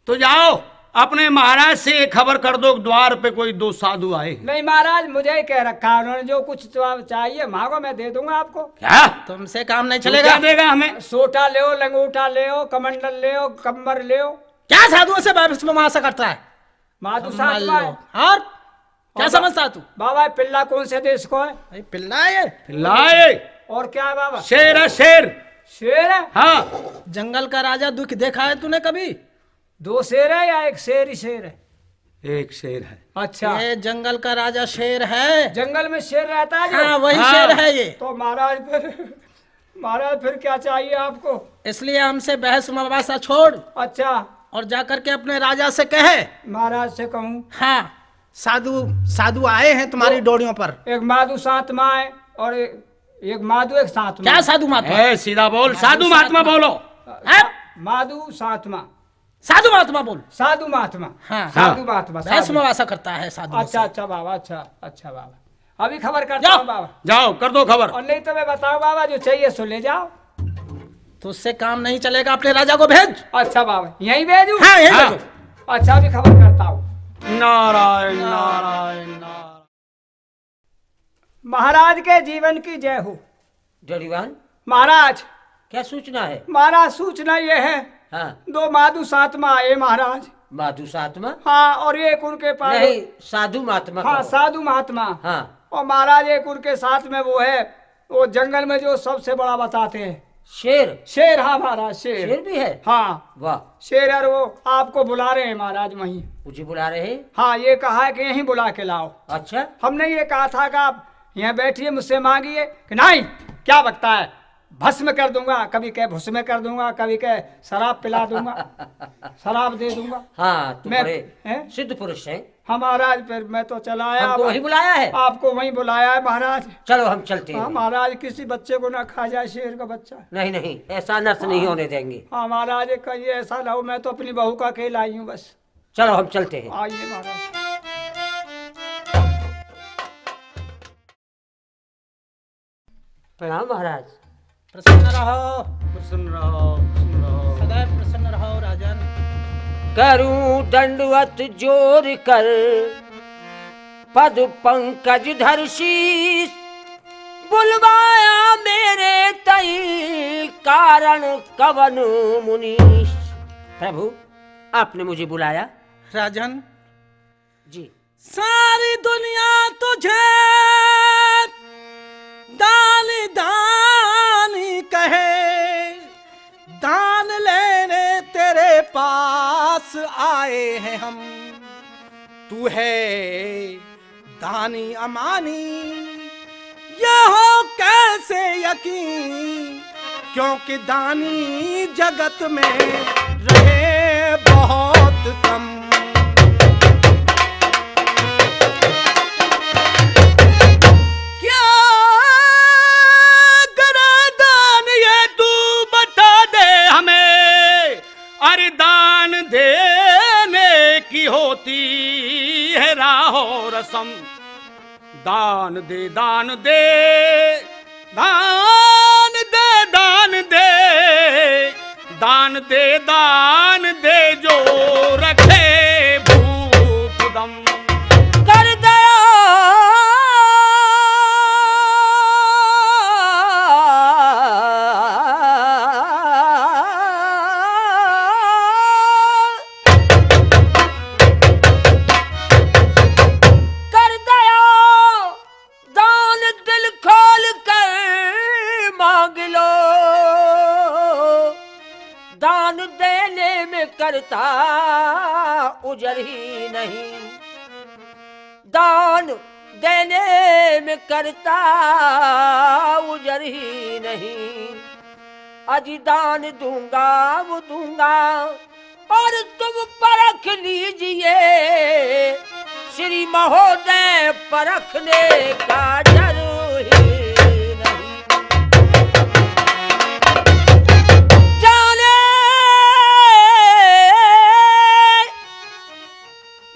तो जाओ, अपने महाराज से ये खबर कर दो, द्वार पे कोई दो साधु आए। नहीं महाराज, मुझे ही कह रखा है उन्होंने, जो कुछ चा-, चाहिए मांगो, मैं दे दूंगा आपको। क्या? तुमसे काम नहीं तू चलेगा। क्या देगा हमें? सोटा ले, लंगोटा ले, कमंडल ले, कम्बर ले। क्या साधुओं से बहस में मासा करता है? माधु हम साथ मान में लो। है। और क्या और बा-, समझता तू? बाबा, पिल्ला कौन से देश को है? अरे, पिल्ला है ये। पिल्ला है। और क्या है बाबा? शेर है, शेर। शेर है? हाँ। जंगल का राजा दुख देखा है तूने कभी? दो शेर है या एक शेर ही शेर है? एक शेर है। अच्छा। ये जंगल का राजा शेर है। जंगल में शेर रहता है जो? हाँ, वही हाँ। शेर है ये। तो महाराज फिर, महाराज फिर क्या चाहिए आपको? इसलिए हमसे बहस मुबासा छोड़। अच्छा। और जाकर के अपने राजा से कहे। महाराज से कहूँ? हाँ, साधु, साधु आए हैं तुम्हारी तो डोरियों पर। एक माधु सातमा है और एक, एक माधु एक सातमा। क्या साधु महात्मा? ए, सीधा बोल, साधु साधु महात्मा सातमा। बोलो। हैं? माधु सातमा। साधु महात्मा बोल। साधु महात्मा। हाँ। साधु महात्मा, बहस साधु। मुबासा करता है साधु अच्छा, से। अच्छा बाबा, अच्छा, अच्छा बाबा। अभी खबर करता जाओ। हूँ बाबा। जाओ, कर दो खबर। और नहीं तो मैं बताऊँ बाबा, जो चाहिए सो ले जाओ। तुझसे काम नहीं चलेगा, अपने राजा को भेज। अच्छा बाबा, यहीं भेजूँ? हाँ, यहीं हाँ। भेजो। अच्छा, अभी खबर करता हूँ। नारायण, नारायण, नारायण। महाराज के जीवन की जय हो। डोरीवाल। महाराज। क्या सूचना है? महाराज, सूचना ये है, हाँ। दो माधु सातमा आए महाराज। माधु सातमा? हाँ, और एक उनके पास नहीं, साधु महात्मा हाँ, कहो। साधु महात्मा। हाँ। और महाराज, एक उनके साथ में वो है, वो जंगल में जो सबसे बड़ा बताते हैं। शेर? शेर, हाँ महाराज, शेर। शेर भी है? हाँ। वाह। शेर, और वो आपको बुला रहे हैं महाराज वहीं। मुझे बुला रहे हैं? हाँ, ये कहा है कि यहीं बुला के लाओ। अच्छा। हमने ये कहा था कि आप यहाँ बैठिए, मुझसे मांगिए, कि नहीं, क्या बकता है, भस्म कर दूंगा, कभी कहे भस्म कर दूंगा, कभी कहे शराब पिला दूंगा, शराब दे दूंगा। हाँ, तुम मैं, बड़े हैं? सिद्ध पुरुष हैं। हाँ महाराज, फिर मैं तो चला आया। हमको वहीं बुलाया है? आपको वहीं बुलाया है महाराज। चलो, हम चलते हैं। हाँ महाराज, किसी बच्चे को ना खा जाए शेर का बच्चा। नहीं, नहीं, ऐसा नष्ट नहीं हाँ। होने देंगे। हाँ महाराज, कहीं ऐसा ना हो, मैं तो अपनी बहू का अकेला आई हूँ बस। चलो, हम चलते हैं। आइए महाराज। प्रणाम महाराज। प्रसन्न रहो। प्रसन्न रहो, प्रसन्न रहो। सदैव प्रसन्न रहो राजन। करूं दंडवत जोर कर, पद पंकज धर शीश, बुलवाया मेरे तई, कारण कवन मुनीश। प्रभु, आपने मुझे बुलाया। राजन। जी। सारी दुनिया तुझे दानी दानी कहे, दान लेने तेरे पास आए हैं हम। तू है दानी अमानी, ये हो कैसे यकीन, क्योंकि दानी जगत में रहे बहुत कम। क्या करे दान, ये तू बता दे हमें। अरे दान देने की होती है राहो रसम। दान दे, दान दे, दान दे, दान दे, दान दे, दान दे, जो रखे भूख दम। कर दया। कर दया, दान दिल खोल कर मांग लो। दान देने में करता उजर ही नहीं, दान देने में करता उजर ही नहीं। अज दान दूंगा वो दूंगा, और तुम परख लीजिए, श्री महोदय परखने का जरूरी नहीं। जाने,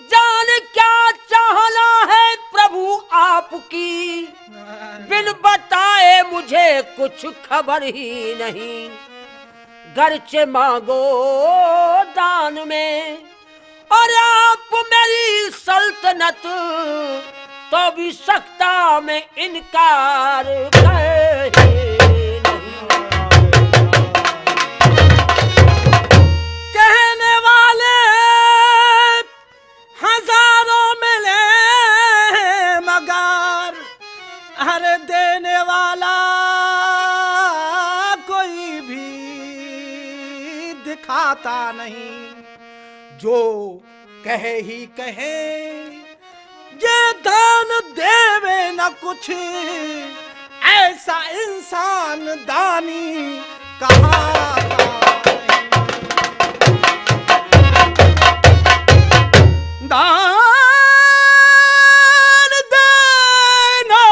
जाने क्या चाहना है प्रभु आपकी, बिन बताए मुझे कुछ खबर ही नहीं। घर से मांगो दान में, और आप मेरी सल्तनत तो भी सकता मैं इनकार कर ही नहीं। कहने वाले हजारों मिले मगर हर देने वाला कोई भी दिखाता नहीं। जो कहे ही कहे, ये दान देवे न कुछ, ऐसा इंसान दानी कहा। दान देना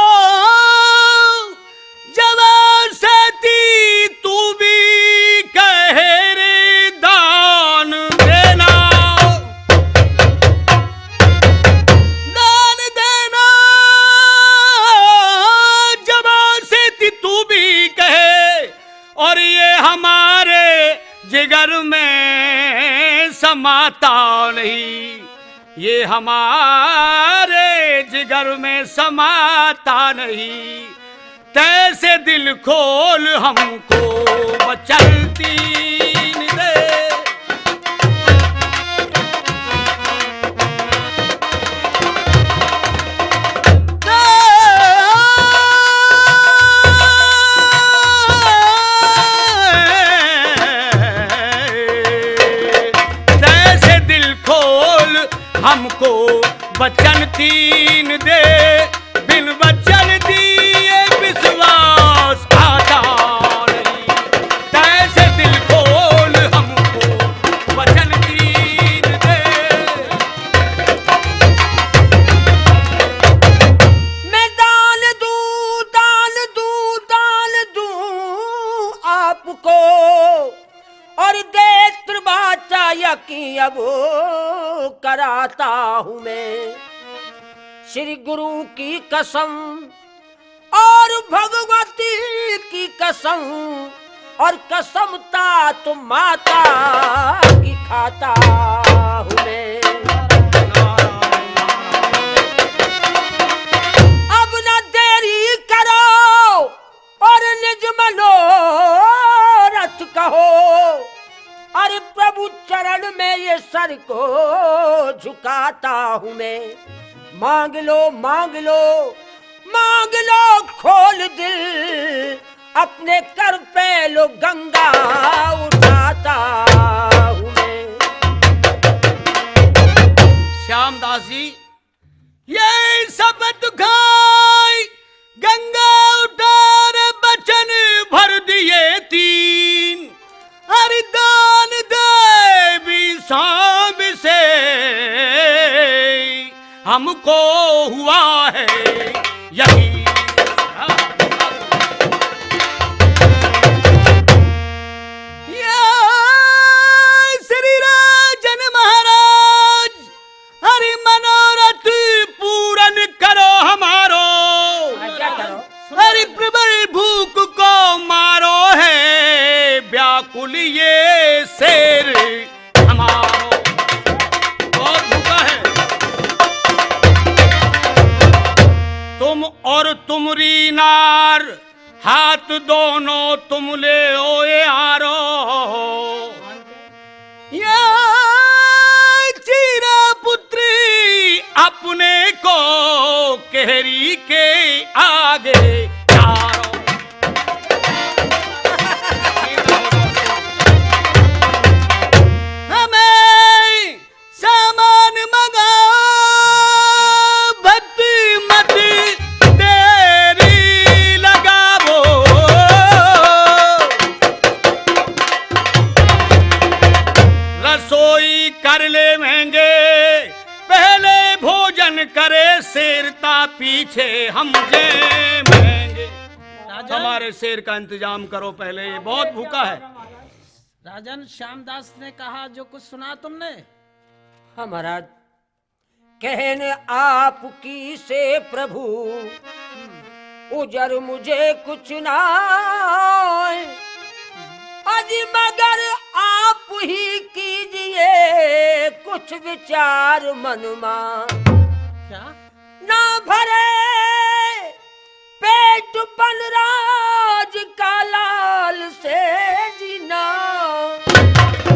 जवान से थी तू भी कह रे दान देना। दान देना जवान से थी तू भी कहे, और ये हमारे जिगर में समाता नहीं, ये हमारे जिगर में समाता नहीं। तैसे दिल खोल हमको वचन तीन दे। तैसे दिल खोल हमको वचन तीन दे, बिन वचन दिए विश्वास आता नहीं। तैसे दिल खोल हमको वचन तीन दे। मैं दान दूं, दान दूं, दान दूं आपको, और दे त्रिभाषा यकीन अब कराता हूँ मैं। श्री गुरु की कसम और भगवती की कसम, और कसम तात माता की खाता हूँ मैं। अब ना देरी करो और निज मनोरथ कहो, अरे प्रभु चरण में ये सर को झुकाता हूँ मैं। मांग लो, मांग लो, मांग लो खोल दिल, अपने कर पे लो गंगा उठाता हूँ मैं। श्यामदास जी, ये शब्द खाई गंगा उतार बचन भर दिए तीन, अरे दान देवी सांब से हमको हुआ है यही। या श्री राजन महाराज, अरे मनोरथ पूरन करो हमारो। हाँ, क्या करो? अरे प्रबल भूख को मारो है व्याकुल ये शेर हमारो। बहुत भूखा है। तुम और तुमरी नार हाथ दोनों तुम ले ओ यारो। या चीरा पुत्री अपने को केहरी के आगे यारो। हमें सामान मंगाओ, भक्ति मत देरी लगाओ। रसोई कर लेवेंगे, पहले भोजन करे शेर ता पीछे हम जेमेंगे। राजन। हमारे शेर का इंतजाम करो पहले, ये बहुत भूखा है। राजन, श्यामदास ने कहा, जो कुछ सुना तुमने? हाँ महाराज, कहन आपकी से प्रभु उजर मुझे कुछ ना, अज मगर आप ही कीजिए कुछ विचार मन मा। क्या? ना भरे पेट बलराज का लाल से जीना,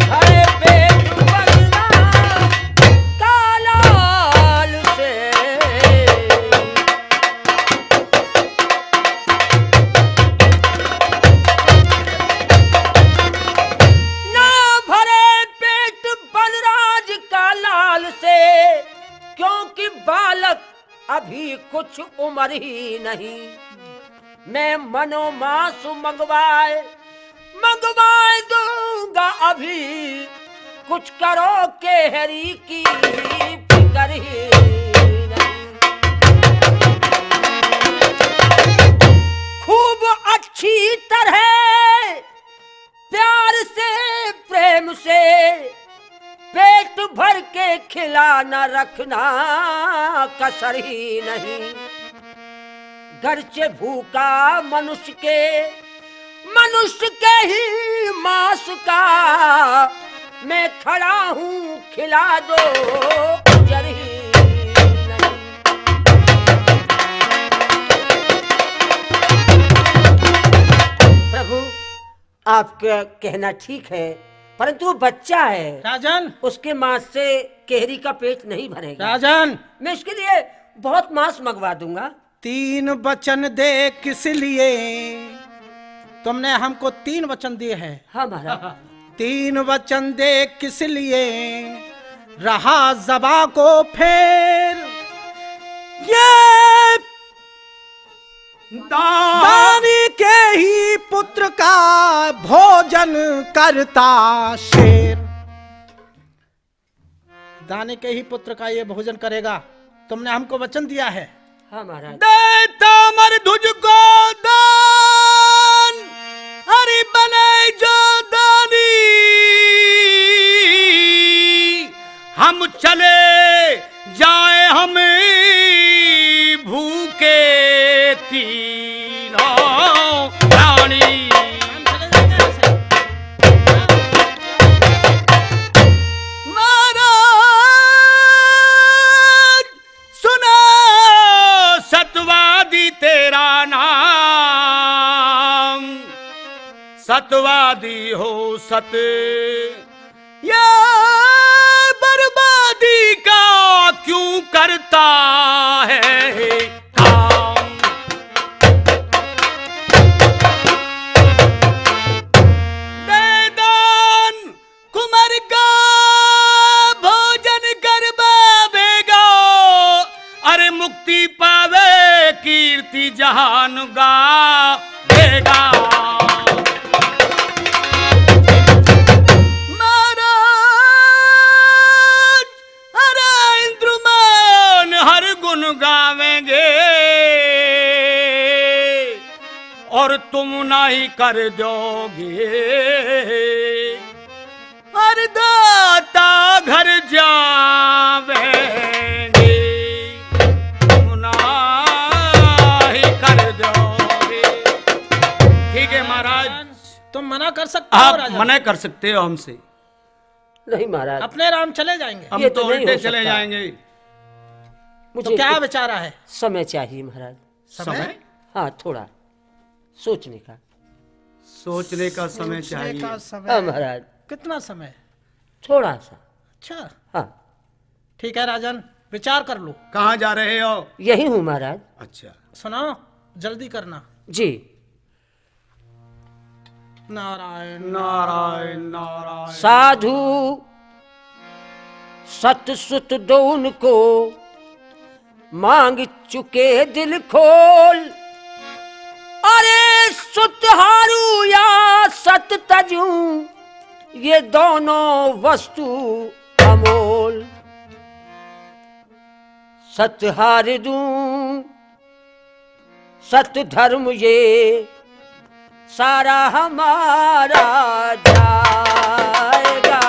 भरे पेट बलराज का लाल से। ना भरे पेट बलराज का लाल से, क्योंकि बालक अभी कुछ उम्र ही नहीं। मैं मनोमांस मंगवाए, मंगवाए दूंगा अभी, कुछ करो केहरी की फिक्र ही नहीं। खूब अच्छी तरह प्यार से, प्रेम से पेट भर के खिलाना रखना, कसर ही नहीं। घर से भूखा मनुष्य के, मनुष्य के ही मांस का मैं खड़ा हूँ, खिला दो, उजर ही नहीं। प्रभु, आपका कहना ठीक है, परंतु वो बच्चा है। राजन! उसके मांस से केहरी का पेट नहीं भरेगा। राजन! मैं इसके लिए बहुत मांस मंगवा दूंगा। तीन वचन दे किस लिए? तुमने हमको तीन वचन दिए हैं। हाँ महाराज। तीन वचन दे किस लिए? रहा जबा को फेर। ये दा- दानी के ही पुत्र का भोजन करता शेर। दानी के ही पुत्र का ये भोजन करेगा, तुमने हमको वचन दिया है। हाँ महाराज। देता मर तुझको दान, हरि बने जो दानी, हम चले जाए हम भूखे तीनों प्राणी। महाराज सुनो सतवादी तेरा नाम, सतवादी हो सत, ये बर्बादी का क्यों करता है काम? दे दान कुमर का भोजन कर बेगा, अरे मुक्ति पावे कीर्ति जहान गावेगा। महाराज, अरे इंद्रमान हर गुण गावेंगे, और तुम नहीं कर दोगे। अरे दाता घर जावेंगे, तुम नाही कर दोगे। ठीक है महाराज। तुम मना कर सकते हो आप राजा। मना कर सकते हो हमसे। नहीं महाराज। अपने राम चले जाएंगे। हम ये तो तो नहीं उल्टे हो चले सकता। जाएंगे। मुझे तो क्या कुछ विचारा है? समय चाहिए महाराज। समय? समय? हाँ, थोड़ा सोचने का। सोचने का समय सोचने चाहिए। का समय। हाँ महाराज। कितना समय? थोड़ा सा। अच्छा। हाँ। ठीक है राजन, विचार कर लो। कहाँ जा रहे हो? यही हूँ महाराज। अच्छा। सुनाओ, जल्दी करना। जी। नारायण, नारायण, नारायण। साधु सत सुत दो उनको, मांग चुके दिल खोल। अरे सुत हारू या सत तजू, ये दोनों वस्तु अमोल। सत हार दूं सत धर्म ये सारा हमारा जाएगा।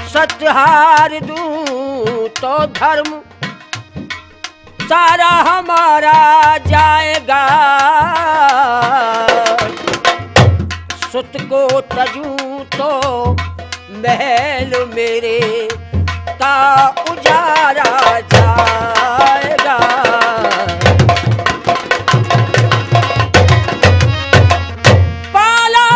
सत हार दूं तो धर्म सारा हमारा जाएगा। मेरे का उजारा जाएगा। पाला,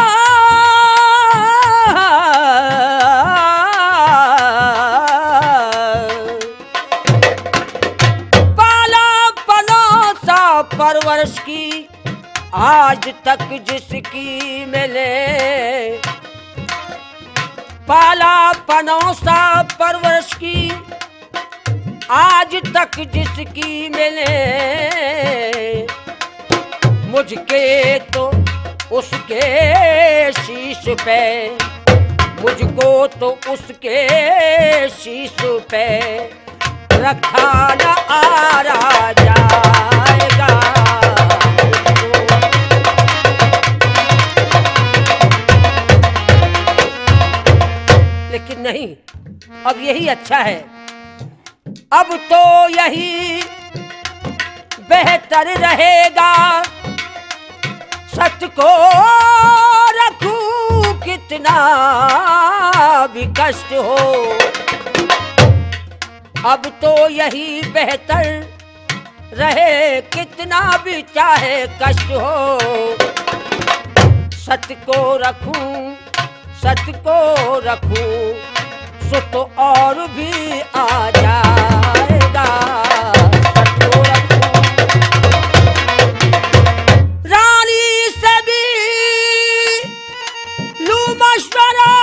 पाला पनौसा परवरिश की आज तक जिसकी मैंने, पाला पनौसा परवरिश की आज तक जिसकी मैंने, मुझके तो उसके शीश पे, मुझको तो उसके शीश पे रखा न आरा जाएगा। लेकिन नहीं, अब यही अच्छा है, अब तो यही बेहतर रहेगा। सत को रखूं कितना भी कष्ट हो, अब तो यही बेहतर रहे, कितना भी चाहे कष्ट हो। सत को रखूं, सत को रखूं, सुत और भी आ जाएगा। सत को रखूं, रानी से भी लूं मशवरा,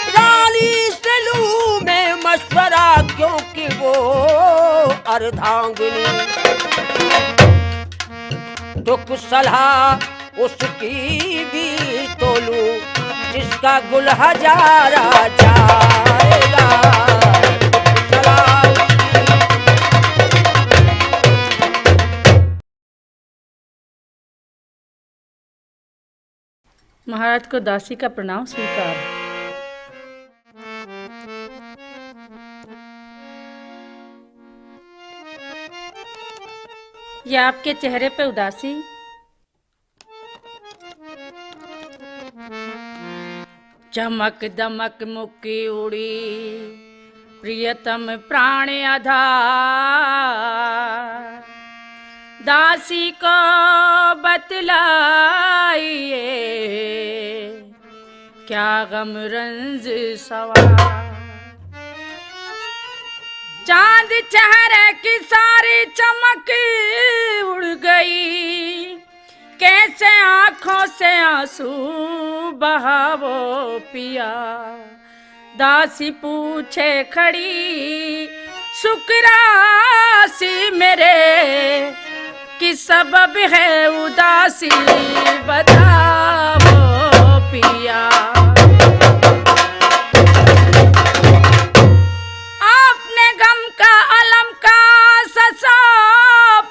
रानी से लूं मैं मशवरा, क्योंकि वो अर्धांगिनी। दुख सलाह उसकी भी तो लूं, जिसका गुल हजारा जाएगा। दुख सलाह उसकी। महाराज को दासी का प्रणाम स्वीकार। या आपके चेहरे पे उदासी। चमक दमक मुक्की उड़ी, प्रियतम प्राण आधार। दासी को बतलाइए, क्या गम रंज सवार। चांद चेहरे की सारी चमक उड़ गई, कैसे आंखों से आंसू बहावो पिया। दासी पूछे खड़ी सुकरासी मेरे, कि सबब है उदासी बतावो पिया। आपने गम का, अलम का, ससा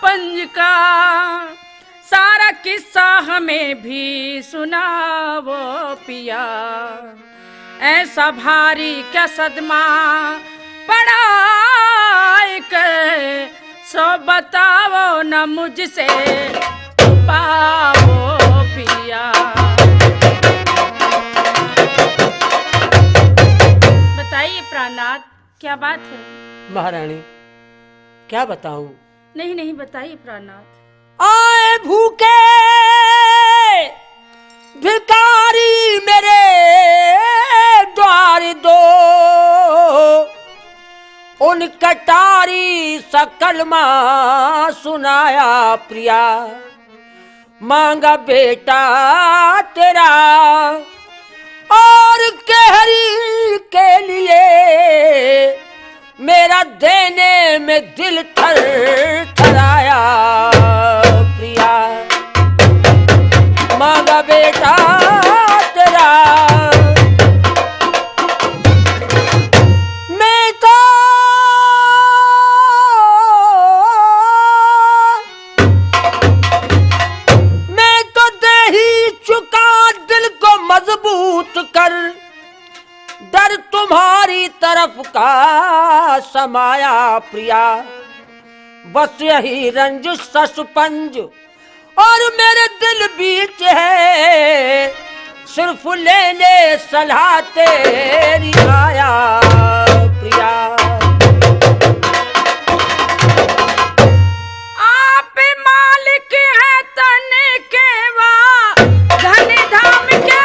पंज का सारा किस्सा हमें भी सुनावो पिया। ऐसा भारी क्या सदमा पड़ा एक, सो बताओ ना मुझसे छुपाओ पिया। बताइए प्राणनाथ, क्या बात है? महारानी, क्या बताऊं? नहीं, नहीं, बताइए प्राणनाथ। आए भूखे भिखारी मेरे द्वार दो, उन कटारी सा कलमा सुनाया प्रिया। मांगा बेटा तेरा और कहरी के लिए, मेरा देने में दिल थर थराया प्रिया। मांगा बेटा तेरा मैं तो, मैं तो दे ही चुका दिल को मजबूत कर, डर तुम्हारी तरफ का समाया प्रिया। बस यही रंज ससपंज और मेरे दिल बीच है, सिर्फ लेने सलाह तेरी आया, प्रिया। आप मालिक हैं तन के वा धन धाम के।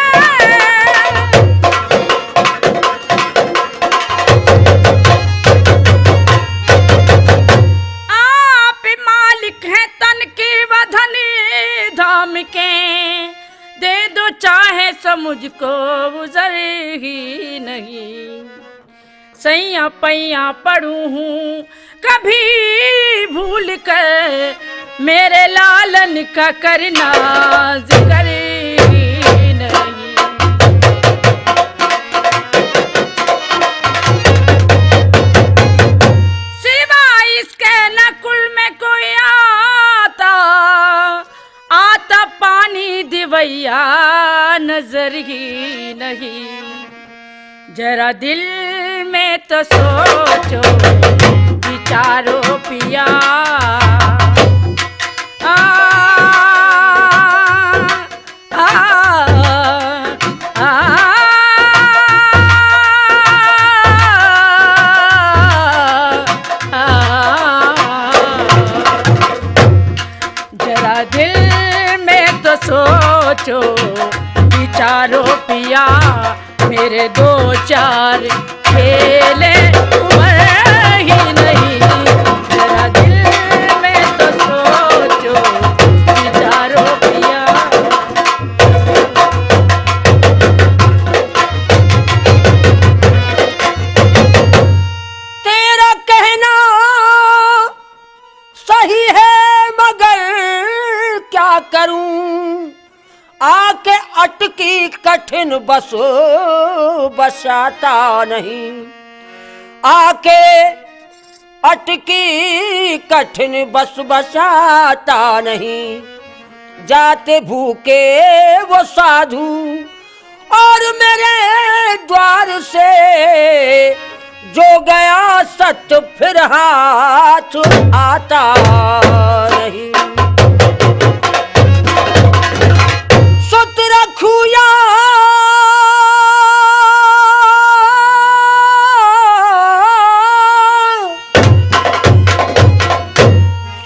आप मालिक हैं तन के वा धन धाम के, दे दो चाहे सो मुझको उजर ही नहीं। सैया पैया पड़ूं हूँ कभी भूल कर, मेरे लालन का करना जिक्र ही नहीं। सिवा इसके न कुल में कोई आता, आता पानी दिवैया नजर ही नहीं। जरा दिल में तो सोचो, विचारो पिया। आ, आ, आ, आ। जरा दिल में तो सोचो, विचारो पिया, मेरे दो चार खेले उम्र ही नहीं। जरा दिल में तो सोचो, विचारो पिया। तेरा कहना सही है मगर क्या करूं, आके अटकी कठिन बस बसाता नहीं, आके अटकी कठिन बस बसाता नहीं। जाते भूखे वो साधु और मेरे द्वार से जो गया सत फिर हाथ आता नहीं। सुत रखू या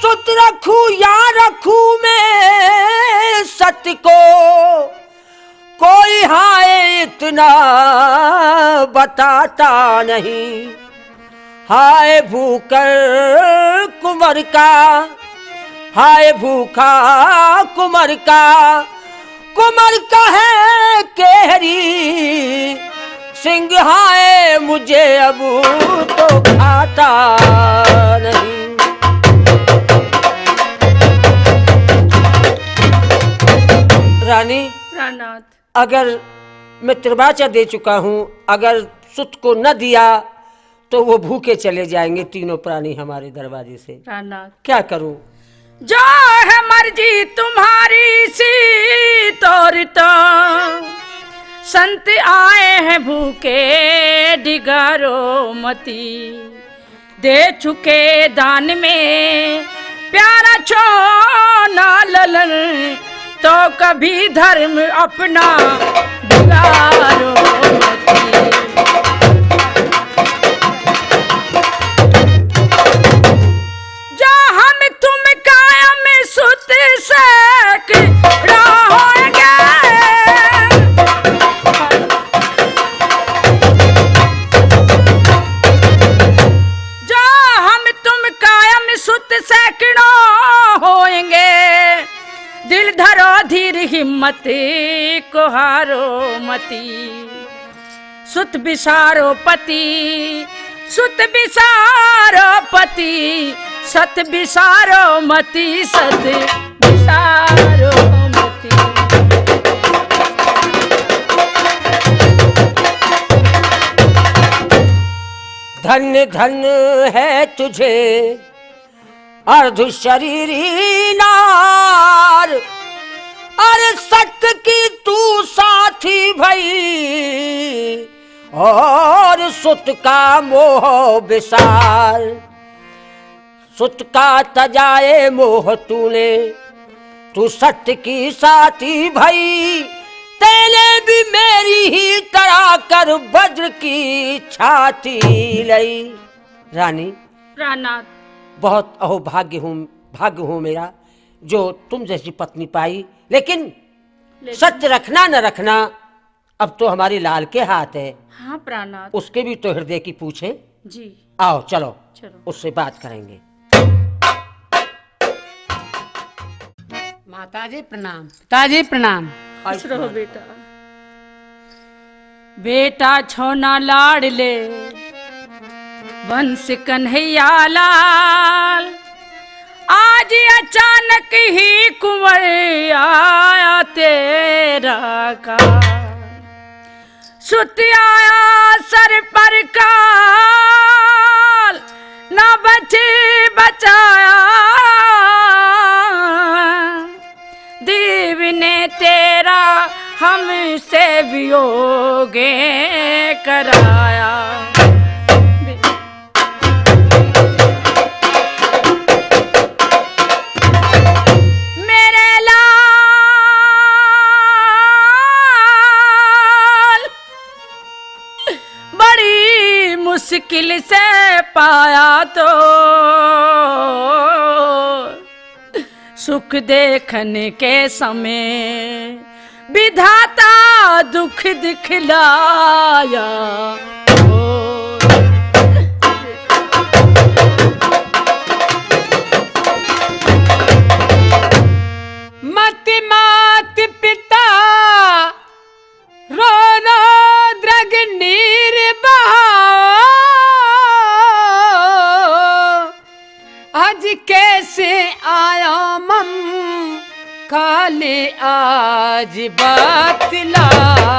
सुत रखू या रखू मैं सत को, कोई हाय इतना बताता नहीं। हाय भूकर कुंवर का, हाय भूखा कुंवर का, कुंवर का है केहरी सिंह, हाय मुझे अब तो खाता नहीं। रानी, प्राणनाथ। अगर मैं तिरबाचा दे चुका हूँ, अगर सुत को न दिया, तो वो भूखे चले जाएंगे तीनों प्राणी हमारे दरवाजे से। प्राणनाथ। क्या करूँ? जो है मर्जी तुम्हारी सी तोर तो, संत आए हैं भूखे डिगारो मती। दे चुके दान में प्यारा छोना ललन, तो कभी धर्म अपना बिगाड़ो मती। जो हम तुम कायम सुत सैकड़ों होंगे, जो हम तुम कायम सुत सैकड़ों होएंगे, दिल धरो धीर हिम्मत को हारो मती। सुत बिसारो पति, सुत बिसारो पति, सत बिसारो मति, सत बिसारो मति। धन्य धन्य है तुझे अर्ध शरीरी नार, अरे सत की तू साथी भई, और सुत का मोह विसार। सुत का तजाए मोह तूने, तू सत्य की साथी भई, तैने भी मेरी ही तरह कर वज्र की छाती लई। रानी, प्राणनाथ। बहुत अहोभाग्य हूँ, भाग्य हूँ मेरा, जो तुम जैसी पत्नी पाई। लेकिन लेकिन सत्य रखना न रखना, अब तो हमारे लाल के हाथ है। हाँ प्राणनाथ। उसके भी तो हृदय की पूछे। जी। आओ, चलो, चलो। उससे बात करेंगे। माता जी प्रणाम, पिताजी प्रणाम। खुश रहो बेटा। बेटा छोना लाडले वंश कन्हैया लाल, आज अचानक ही कुंवर आया तेरा काल। सुत आया सर पर काल, ना बची बचाया। देव ने तेरा हमसे वियोगे कराया। मेरे लाल, बड़ी मुश्किल से पाया तो सुख देखने के समय विधाता दुख दिखलाया। ओ, मत मात पिता रो रो द्रग नीर बहाओ, आज कैसे आया मम काले आज बतलाओ।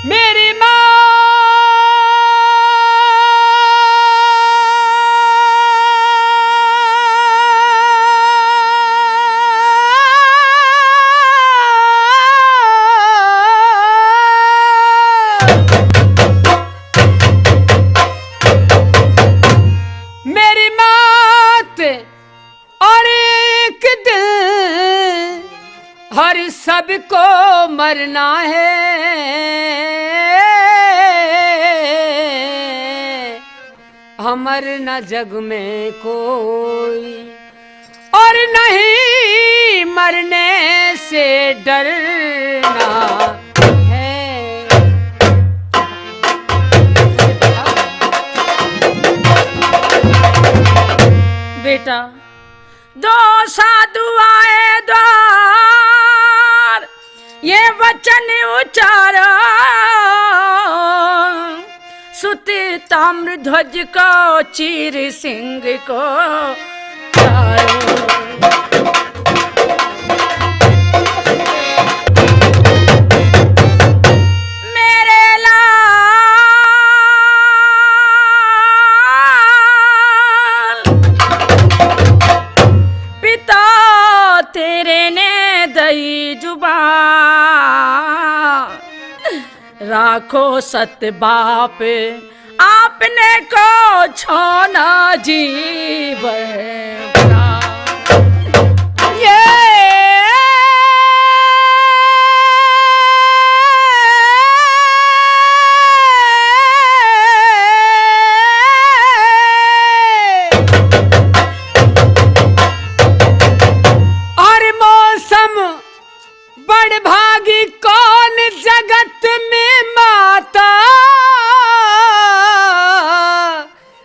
मेरी माँ, मेरी मौत और एक दिन हर सबको मरना है, अमर न जग में कोई और नहीं मरने से डरना है। बेटा, दो साधु आए द्वार, ये वचन उचारा, सुत ताम्र ध्वज को चीर सिंह को चारो। मेरे लाल, पिता तेरे ने दई जुबान, राखो सत बाप आपने को छोना जीवन। ये और मौसम बड़ भागी कौन जगत में माता,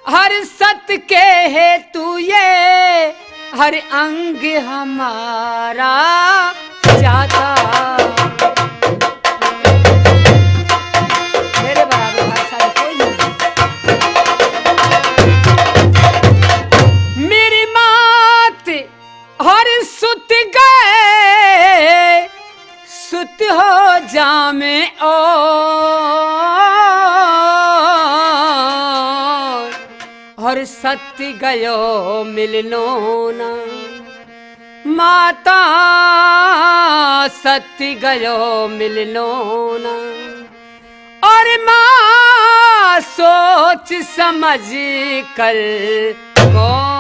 हर सत के हेतु ये हर अंग हमारा जाता। मेरे बराबर भाई साहब कोई नहीं। मेरी मात हर सुत गए सुत हो जामे और, हर सत गयो मिलनो ना, माता सत गयो मिलनो ना। और माँ सोच समझ कर कौन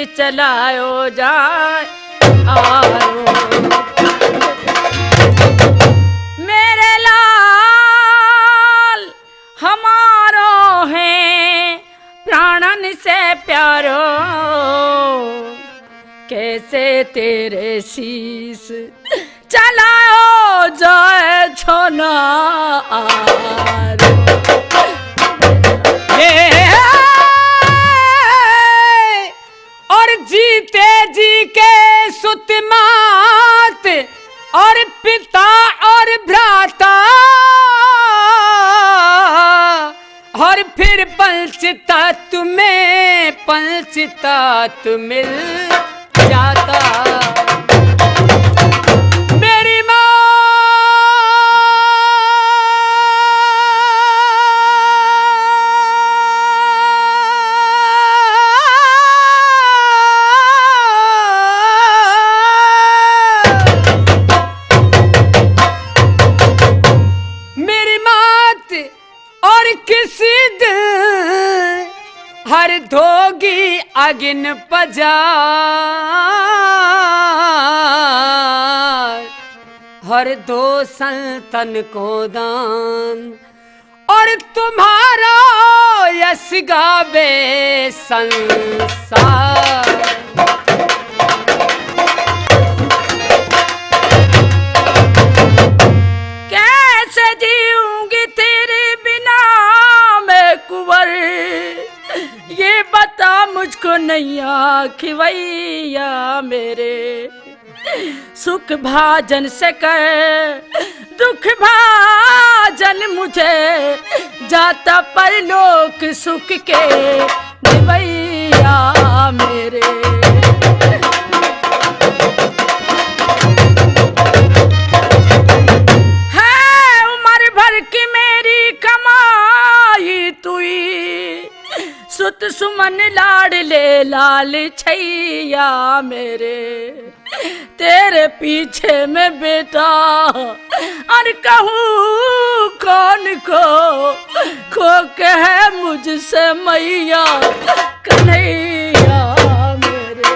चलायो जाए आरो। मेरे लाल हमारो है प्राणन से प्यारो, कैसे तेरे शीश चलाओ जाए छोना आरो। ये और जीते जी के सुत मात और पिता और भ्राता और फिर पंचतत्व में पंचतत्व मिल जाता। मेरी माँ, मेरी मात और किसी दिन हर धोगी अगिन पजार, हर दो संतन को दान, और तुम्हारा यश गावे संसार। कैसे जीऊंगी तेरे बिना मैं कुंवर, ये बता मुझको नैया खिवैया मेरे। सुख भाजन से कर दुख भाजन मुझे, जाता परलोक सुख के दिवैया मेरे। है उम्र भर की मेरी कमाई तुई, सुत सुमन लाडले लाल छैया मेरे। तेरे पीछे में बेटा और कहूँ कौन को, खो के है मुझसे मैया कन्हैया मेरे।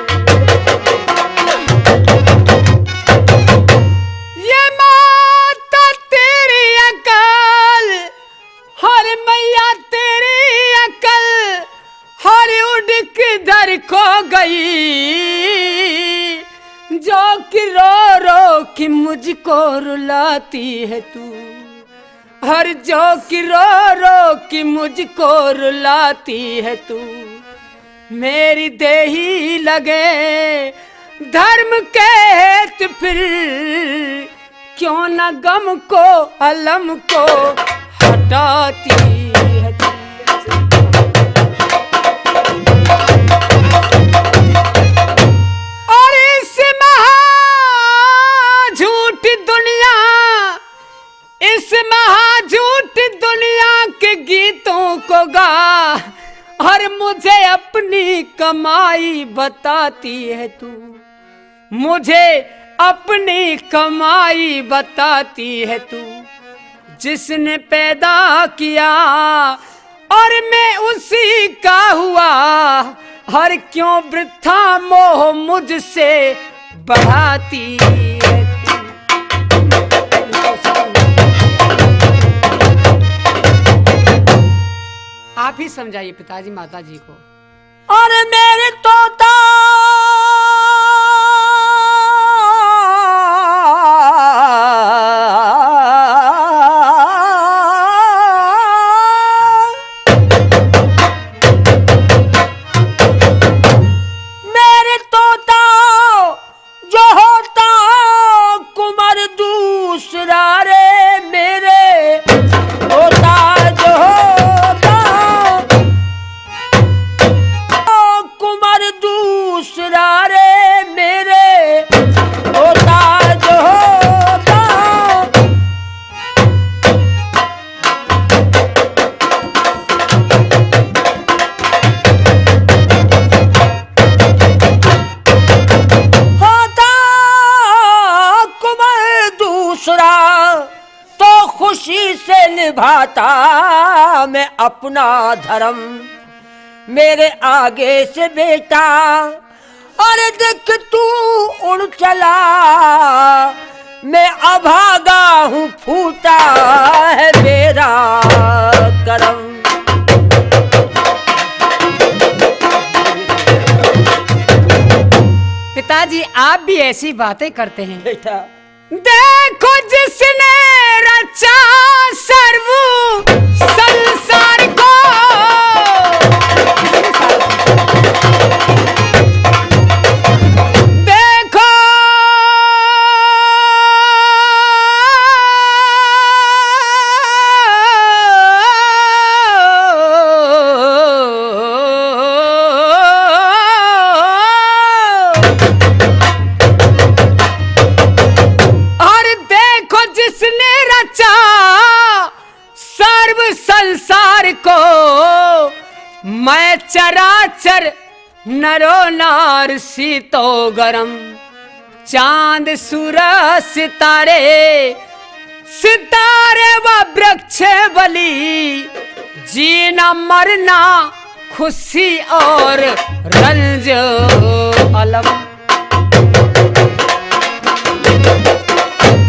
ये माता तेरी अकल, हर मैया तेरी अकल, हर उड़ किधर खो गई, जो कि रो रो कि मुझको रुलाती है तू, हर जो कि रो रो कि मुझको रुलाती है तू। मेरी देही लगे धर्म के हेत फिर, क्यों न गम को अलम को हटाती है तू। और इस महा झूठ दुनिया, इस महा झूठ दुनिया के गीतों को गा, और मुझे अपनी कमाई बताती है तू, मुझे अपनी कमाई बताती है तू। जिसने पैदा किया और मैं उसी का हुआ, हर क्यों वृथा मोह मुझसे बढ़ाती है तू। आप ही समझाइए पिताजी माता जी को। और मेरे तोता, मेरे तोता, जो होता कुंवर दूसरा रे मेरे, होता जो होता कुंवर दूसरा रे मेरे, होता जो होता। होता कुंवर दूसरा तो खुशी से निभाता मैं अपना धर्म। मेरे आगे से बेटा अरे देख तू उड़ चला, मैं अभागा हूँ, फूटा है मेरा करम। पिताजी, आप भी ऐसी बातें करते हैं। बेटा, देखो जिसने रचा सर्व संसार को, देखो और देखो जिसने रचा सर्व संसार को, मैं चराचर नरो नार शीतो गरम। चांद सूरज सितारे, सितारे व वृक्ष बलि, जीना मरना खुशी और रंज अलम।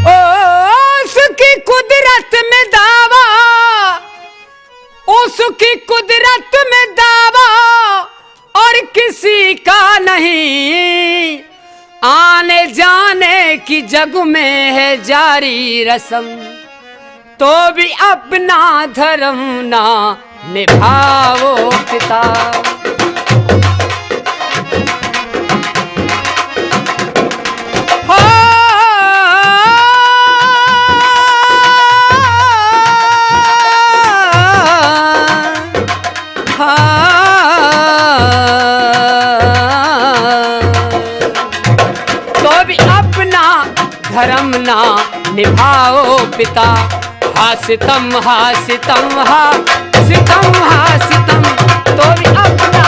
ओ, उसकी कुदरत में दावा, उसकी कुदरत में दावा और किसी का नहीं। आने जाने की जग में है जारी रस्म, तो भी अपना धर्म ना निभाओ पिता। हो। हाँ, तो भी अपना धर्म ना निभाओ पिता। हा सितम, हा सितम, हा सितम, हा सितम, तो भी अपना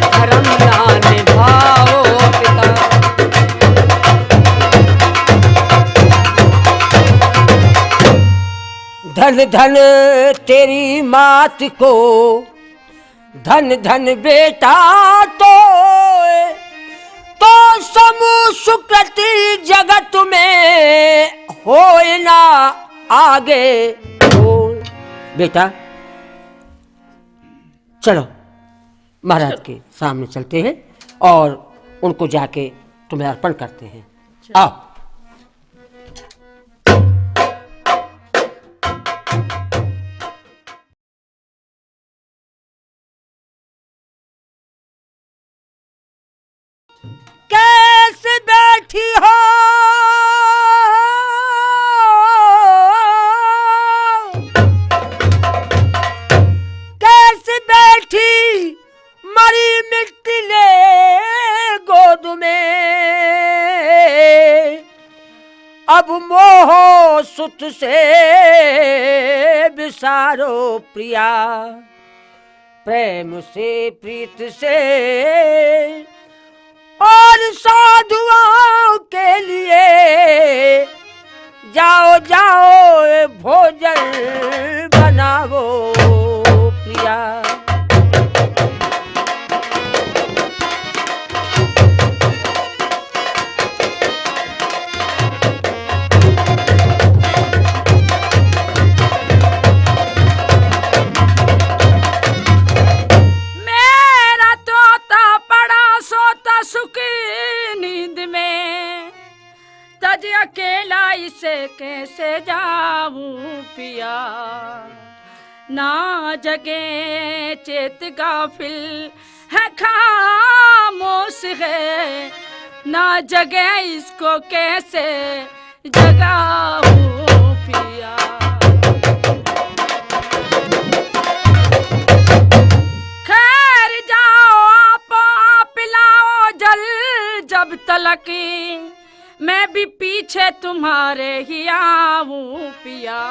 धर्म ना निभाओ पिता। धन धन तेरी मात को, धन धन बेटा तो, तो समूह सुकृति जगत में होए ना आगे हो। बेटा, चलो, महाराज के सामने चलते हैं और उनको जाके तुम्हें अर्पण करते हैं। चलो। आओ। कैसे बैठी हो, कैसे बैठी मरी मिट्टी ले गोद में। अब मोह सुत से बिसारो प्रिया, प्रेम से प्रीत से और साधुओं के लिए जाओ, जाओ, भोजन बनाओ प्रिया। मेरा तोता पड़ा सोता सुखी नींद में, तज अकेला इसे कैसे जाऊं पिया। ना जगे चेत गाफिल है, खामोश है, ना जगे इसको कैसे जगाऊं पिया। खैर जाओ आप, आप पिलाओ जल जब तलक, मैं भी पीछे तुम्हारे ही आऊं पिया।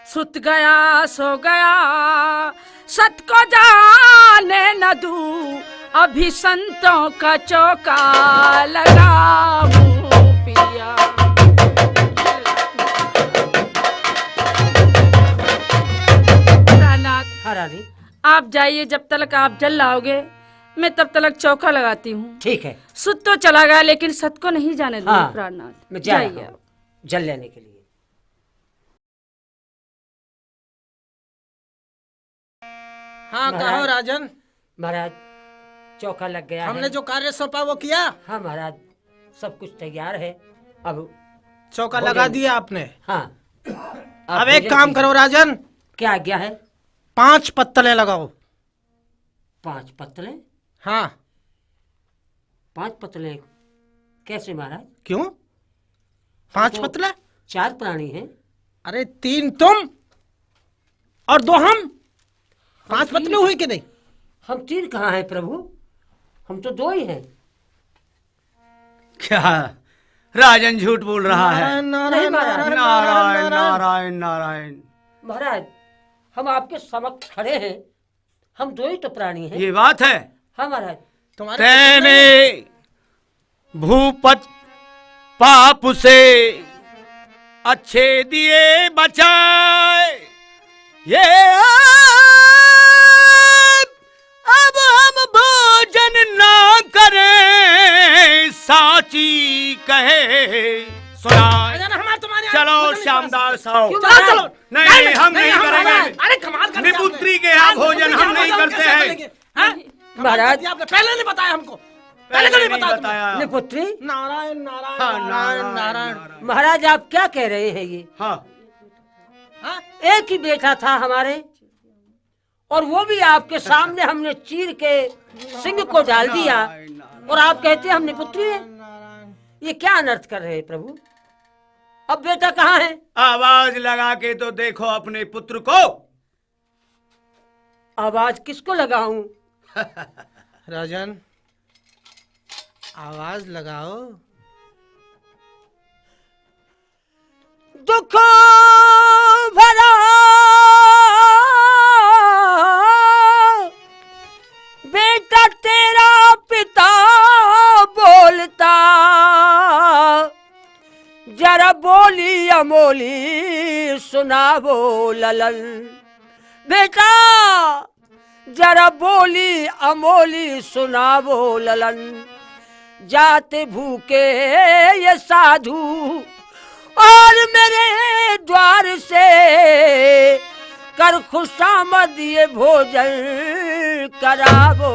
सुत गया सो गया सत को जाने न दूं, अभी संतों का चौका लगाऊं पिया। भोलानाथ, हाँ रानी। आप जाइए, जब तलक आप जल लाओगे, मैं तब तलक चौका लगाती हूँ। ठीक है। सुत तो चला गया, लेकिन सत को नहीं जाने दूंगी, हाँ, प्राणनाथ। मैं जा रहा हूँ जल लेने के लिए। हाँ, महाराज, कहो राजन। महाराज, चौका लग गया हमने है। जो कार्य सौंपा वो किया? हाँ महाराज, सब कुछ तैयार है। अब चौका भोजन लगा दिया आपने? हाँ। आप अब एक भोजन काम कीजिए। करो राजन। क्या आज्ञा है? पांच पत्तलें लगाओ। पांच पत्तलें? हाँ। पांच पत्तलें कैसे महाराज? क्यों? पांच तो पत्तलें? चार प्राणी हैं। अरे, तीन तुम और दो हम। हम पांच तीन पत्तलें हुई कि नहीं? हम तीन कहाँ हैं प्रभु? हम तो दो ही हैं। क्या राजन झूठ बोल रहा है? नारायण, नारायण, नहीं महाराज। नारायण, नारायण, नारायण, नारायण। महाराज, हम आपके समक्ष खड़े हैं, हम दो ही तो प्राणी हैं। ये बात है। हाँ महाराज। तुम्हारे तैने भूपत पाप से अच्छे दिए बचाए। ये अब हम भोजन ना करें, साची कहे सुनाए। अरे ना, हमारे तुम्हारे यहाँ चलो, भोजन नहीं श्यामदास, आओ। क्यों महाराज? चलो। नहीं, नहीं, नहीं, हम नहीं, नहीं, हम करेंगे। अरे, कमाल कर दिया आपने। निपुत्री के यहाँ भोजन हम नहीं करते हैं। हाँ? महाराज। आपने पहले नहीं बताया हमको, पहले क्यों नहीं बताया तुमने? निपुत्री? नारायण, नारायण, हाँ, नारायण, नारायण, नारायण। नारायण। महाराज, आप क्या कह रहे हैं ये? हाँ। हाँ? एक ही बेटा था हमारे, और वो भी आपके सामने हमने चीर के सिंग को डाल दिया, नारायण, नारायण। और आप कहते हैं हम निपुत्री हैं? नारायण। ये क्या अनर्थ कर रहे हैं प्रभु? अब बेटा कहाँ है? आवाज लगा के तो देखो अपने पुत्र को। आवाज किसको लगाऊं? राजन, आवाज लगाओ। दुख भरा बेटा तेरा पिता बोलता, जरा बोली अमोली सुनावो ललन। बेटा, जरा बोली अमोली सुनावो ललन। जाते भूखे ये साधु और मेरे द्वार से कर खुशामद ये भोजन करावो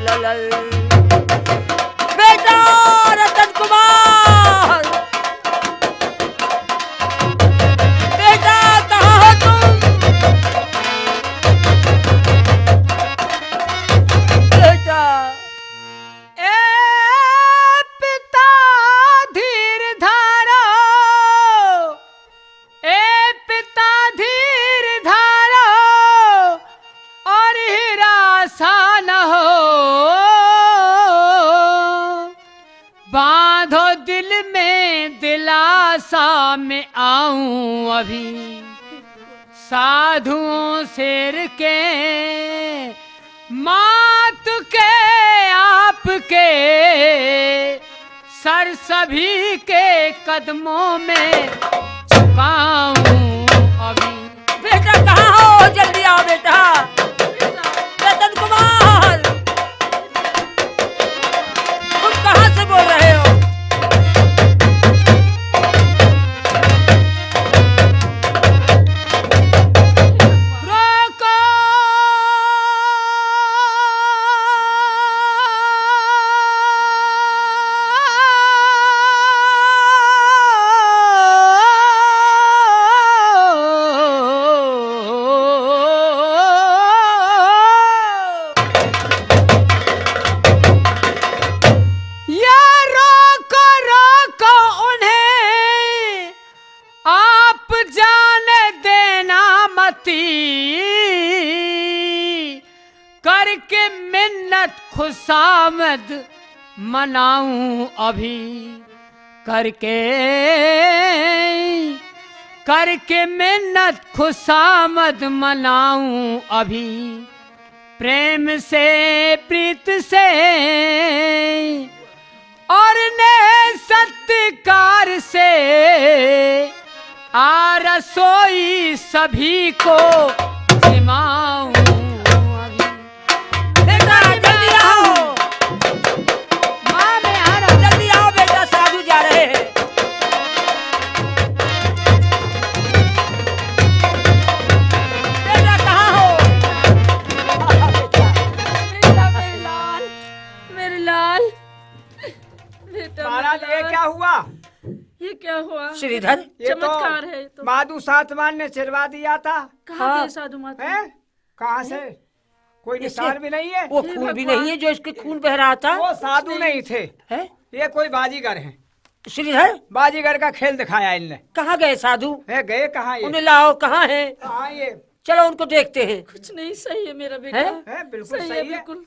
ललन। बेटा रतन कुमार, बेटा, कहाँ हो तुम? बेटा। ए पिता धीर धारो, ए पिता धीर धारो, और हिरासा न हो। बांधो दिल में दिलासा, मैं आऊं अभी। साधुओं शेर के, मात के, आपके सर सभी के कदमों में झुकाऊं अभी। बेटा, कहाँ हो? जल्दी आओ बेटा। रतन कुमार, तुम कहाँ से बोल रहे हो? रोको। या रोको, रोको उन्हें, आप जाने देना मती। करके मिन्नत खुशामद मनाऊं अभी, करके, करके मिन्नत खुशामद मनाऊं अभी। प्रेम से, प्रीत से और ने सत्कार से आ रसोई सभी को जिमाऊं अभी। बेटा, जल्दी श्रीधर। ये तो चमत्कार है, ये तो। माधु सातवान ने चिरवा दिया था। कहाँ हाँ। गए साधु महात्मा? हैं? कहाँ से? कोई इसके निशान भी नहीं है। वो ये खून भी भगवान। नहीं है जो इसके खून बह रहा था। वो साधु नहीं। नहीं थे। हैं? ये कोई बाजीगर हैं। श्रीधर। बाजीगर का खेल दिखाया इनने। कहाँ गए साधु? है, गए कहाँ ये? उन्हें लाओ, कहाँ है? कहाँ ये? चलो उनको देखते हैं। कुछ नहीं, सही है मेरा बेटा। हैं? है, बिल्कुल सही सही है, है। बिल्कुल।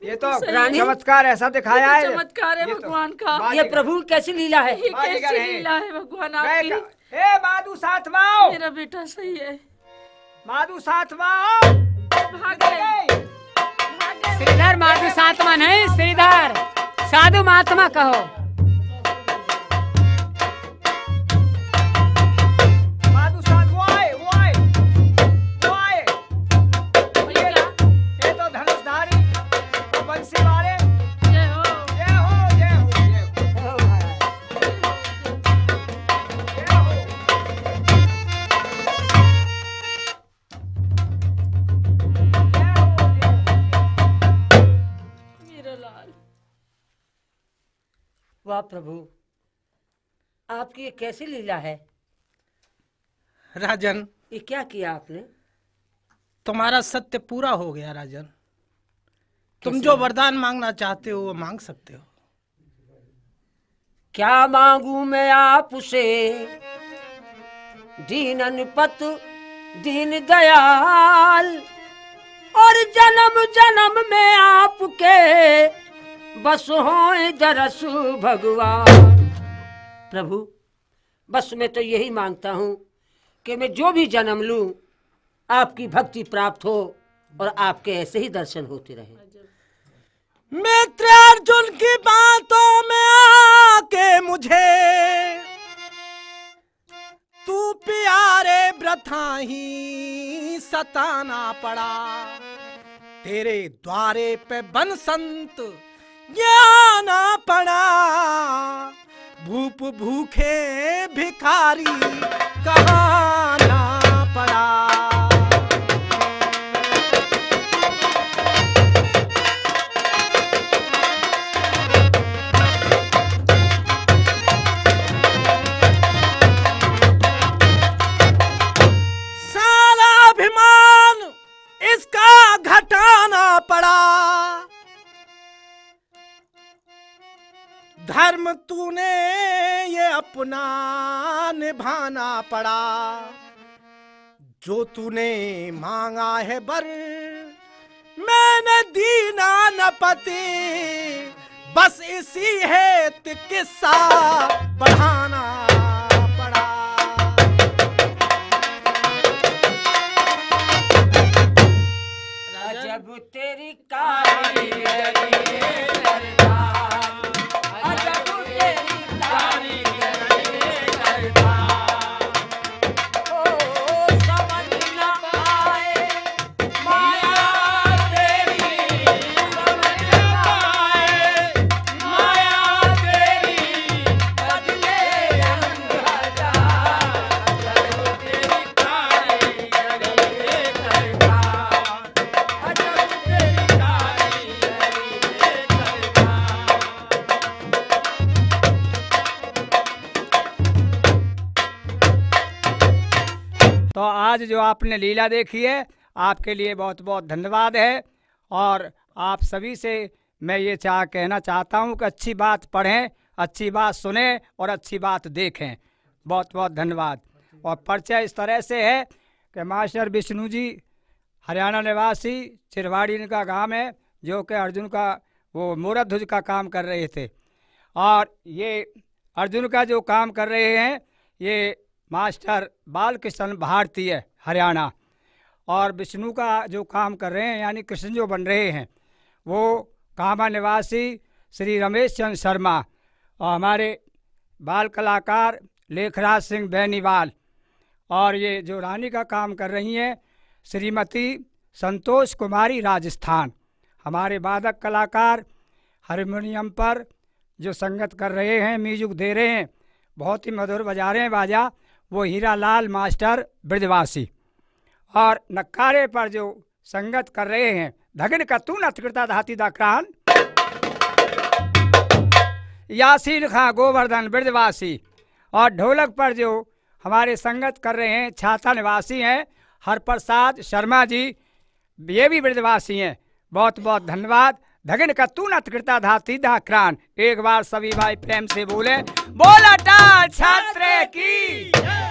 ये तो बिल्कुल सही है। रानी। चमत्कार ऐसा दिखाया ये तो है। चमत्कार है ये तो भगवान का। बाजीगर। ये प्रभु कैसी लीला है? ये बाजीगर कैसी है। लीला है भगवान गए आपकी? का-, ए, माधु सातवाओ। मेरा बेटा सही है। माधु सातवाओ। भाग गए। भाग गए। श्रीधर माधु सातवा नहीं, श्रीधर। साधु महात्मा कहो। माधु सातवाओ, वो आए, वो आए, वो आए। ये, ये तो धनुषधारी, वो बंसी वाले। जय हो। जय हो, जय हो, जय हो। जय हो। जय हो, जय हो। मेरा लाल। वाह प्रभु, आपकी ये कैसी लीला है? राजन, ये क्या किया आपने? तुम्हारा सत्य पूरा हो गया राजन। तुम कैसे? जो वरदान मांगना चाहते हो वो मांग सकते हो। क्या मांगू मैं आपसे दीनन पत दीन दयाल, और जन्म जन्म में आपके बस होए दरस भगवान। प्रभु, बस मैं तो यही मांगता हूँ कि मैं जो भी जन्म लूँ, आपकी भक्ति प्राप्त हो और आपके ऐसे ही दर्शन होते रहे। मित्र अर्जुन की बातों में आके मुझे तू प्यारे ब्रथा ही सताना पड़ा। तेरे द्वारे पे बन संत ये आना पड़ा। भूप भूखे भिखारी कहाना पड़ा। सारा अभिमान इसका घटाना पड़ा। धर्म तूने ये अपना निभाना पड़ा। जो तूने मांगा है बर, मैंने दीना न पति, बस इसी हेत किस्सा बढ़ाना पड़ा। अजब तेरी कारीगरी है सरदार, अजब तेरी कारीगरी है सरदार। ओ, समझ ना आए माया तेरी, समझ ना आए माया तेरी, बदले रंग हजार। अजब तेरी कारीगरी है सरदार। तो आज जो आपने लीला देखी है, आपके लिए बहुत बहुत धन्यवाद है। और आप सभी से मैं ये चाह कहना चाहता हूँ कि अच्छी बात पढ़ें, अच्छी बात सुने और अच्छी बात देखें। बहुत बहुत धन्यवाद। और परिचय इस तरह से है कि मास्टर विष्णु जी हरियाणा निवासी चिरवाड़ी इनका गांव है, जो कि अर्जुन का वो मूरत ध्वज का काम कर रहे थे। और ये अर्जुन का जो काम कर रहे हैं, ये मास्टर बालकृष्ण भारती है हरियाणा, और विष्णु का जो काम कर रहे हैं यानी कृष्ण जो बन रहे हैं, वो कामा निवासी श्री रमेश चंद शर्मा और हमारे बाल कलाकार लेखराज सिंह बेनीवाल, और ये जो रानी का काम कर रही हैं श्रीमती संतोष कुमारी राजस्थान। हमारे वादक कलाकार हारमोनियम पर जो संगत कर रहे हैं, म्यूजिक दे रहे हैं, बहुत ही मधुर बजा रहे हैं बाजा, वो हीरा लाल मास्टर ब्रजवासी। और नक्कारे पर जो संगत कर रहे हैं, धगन का तू नथ करता धाती दा क्रान, यासीन खां गोवर्धन ब्रजवासी। और ढोलक पर जो हमारे संगत कर रहे हैं, छाता निवासी हैं हरप्रसाद शर्मा जी, ये भी ब्रजवासी हैं। बहुत बहुत धन्यवाद। धगन का तू नत करता था तीधा क्रान। एक बार सभी भाई प्रेम से बोले, बोल अटल छात्र की।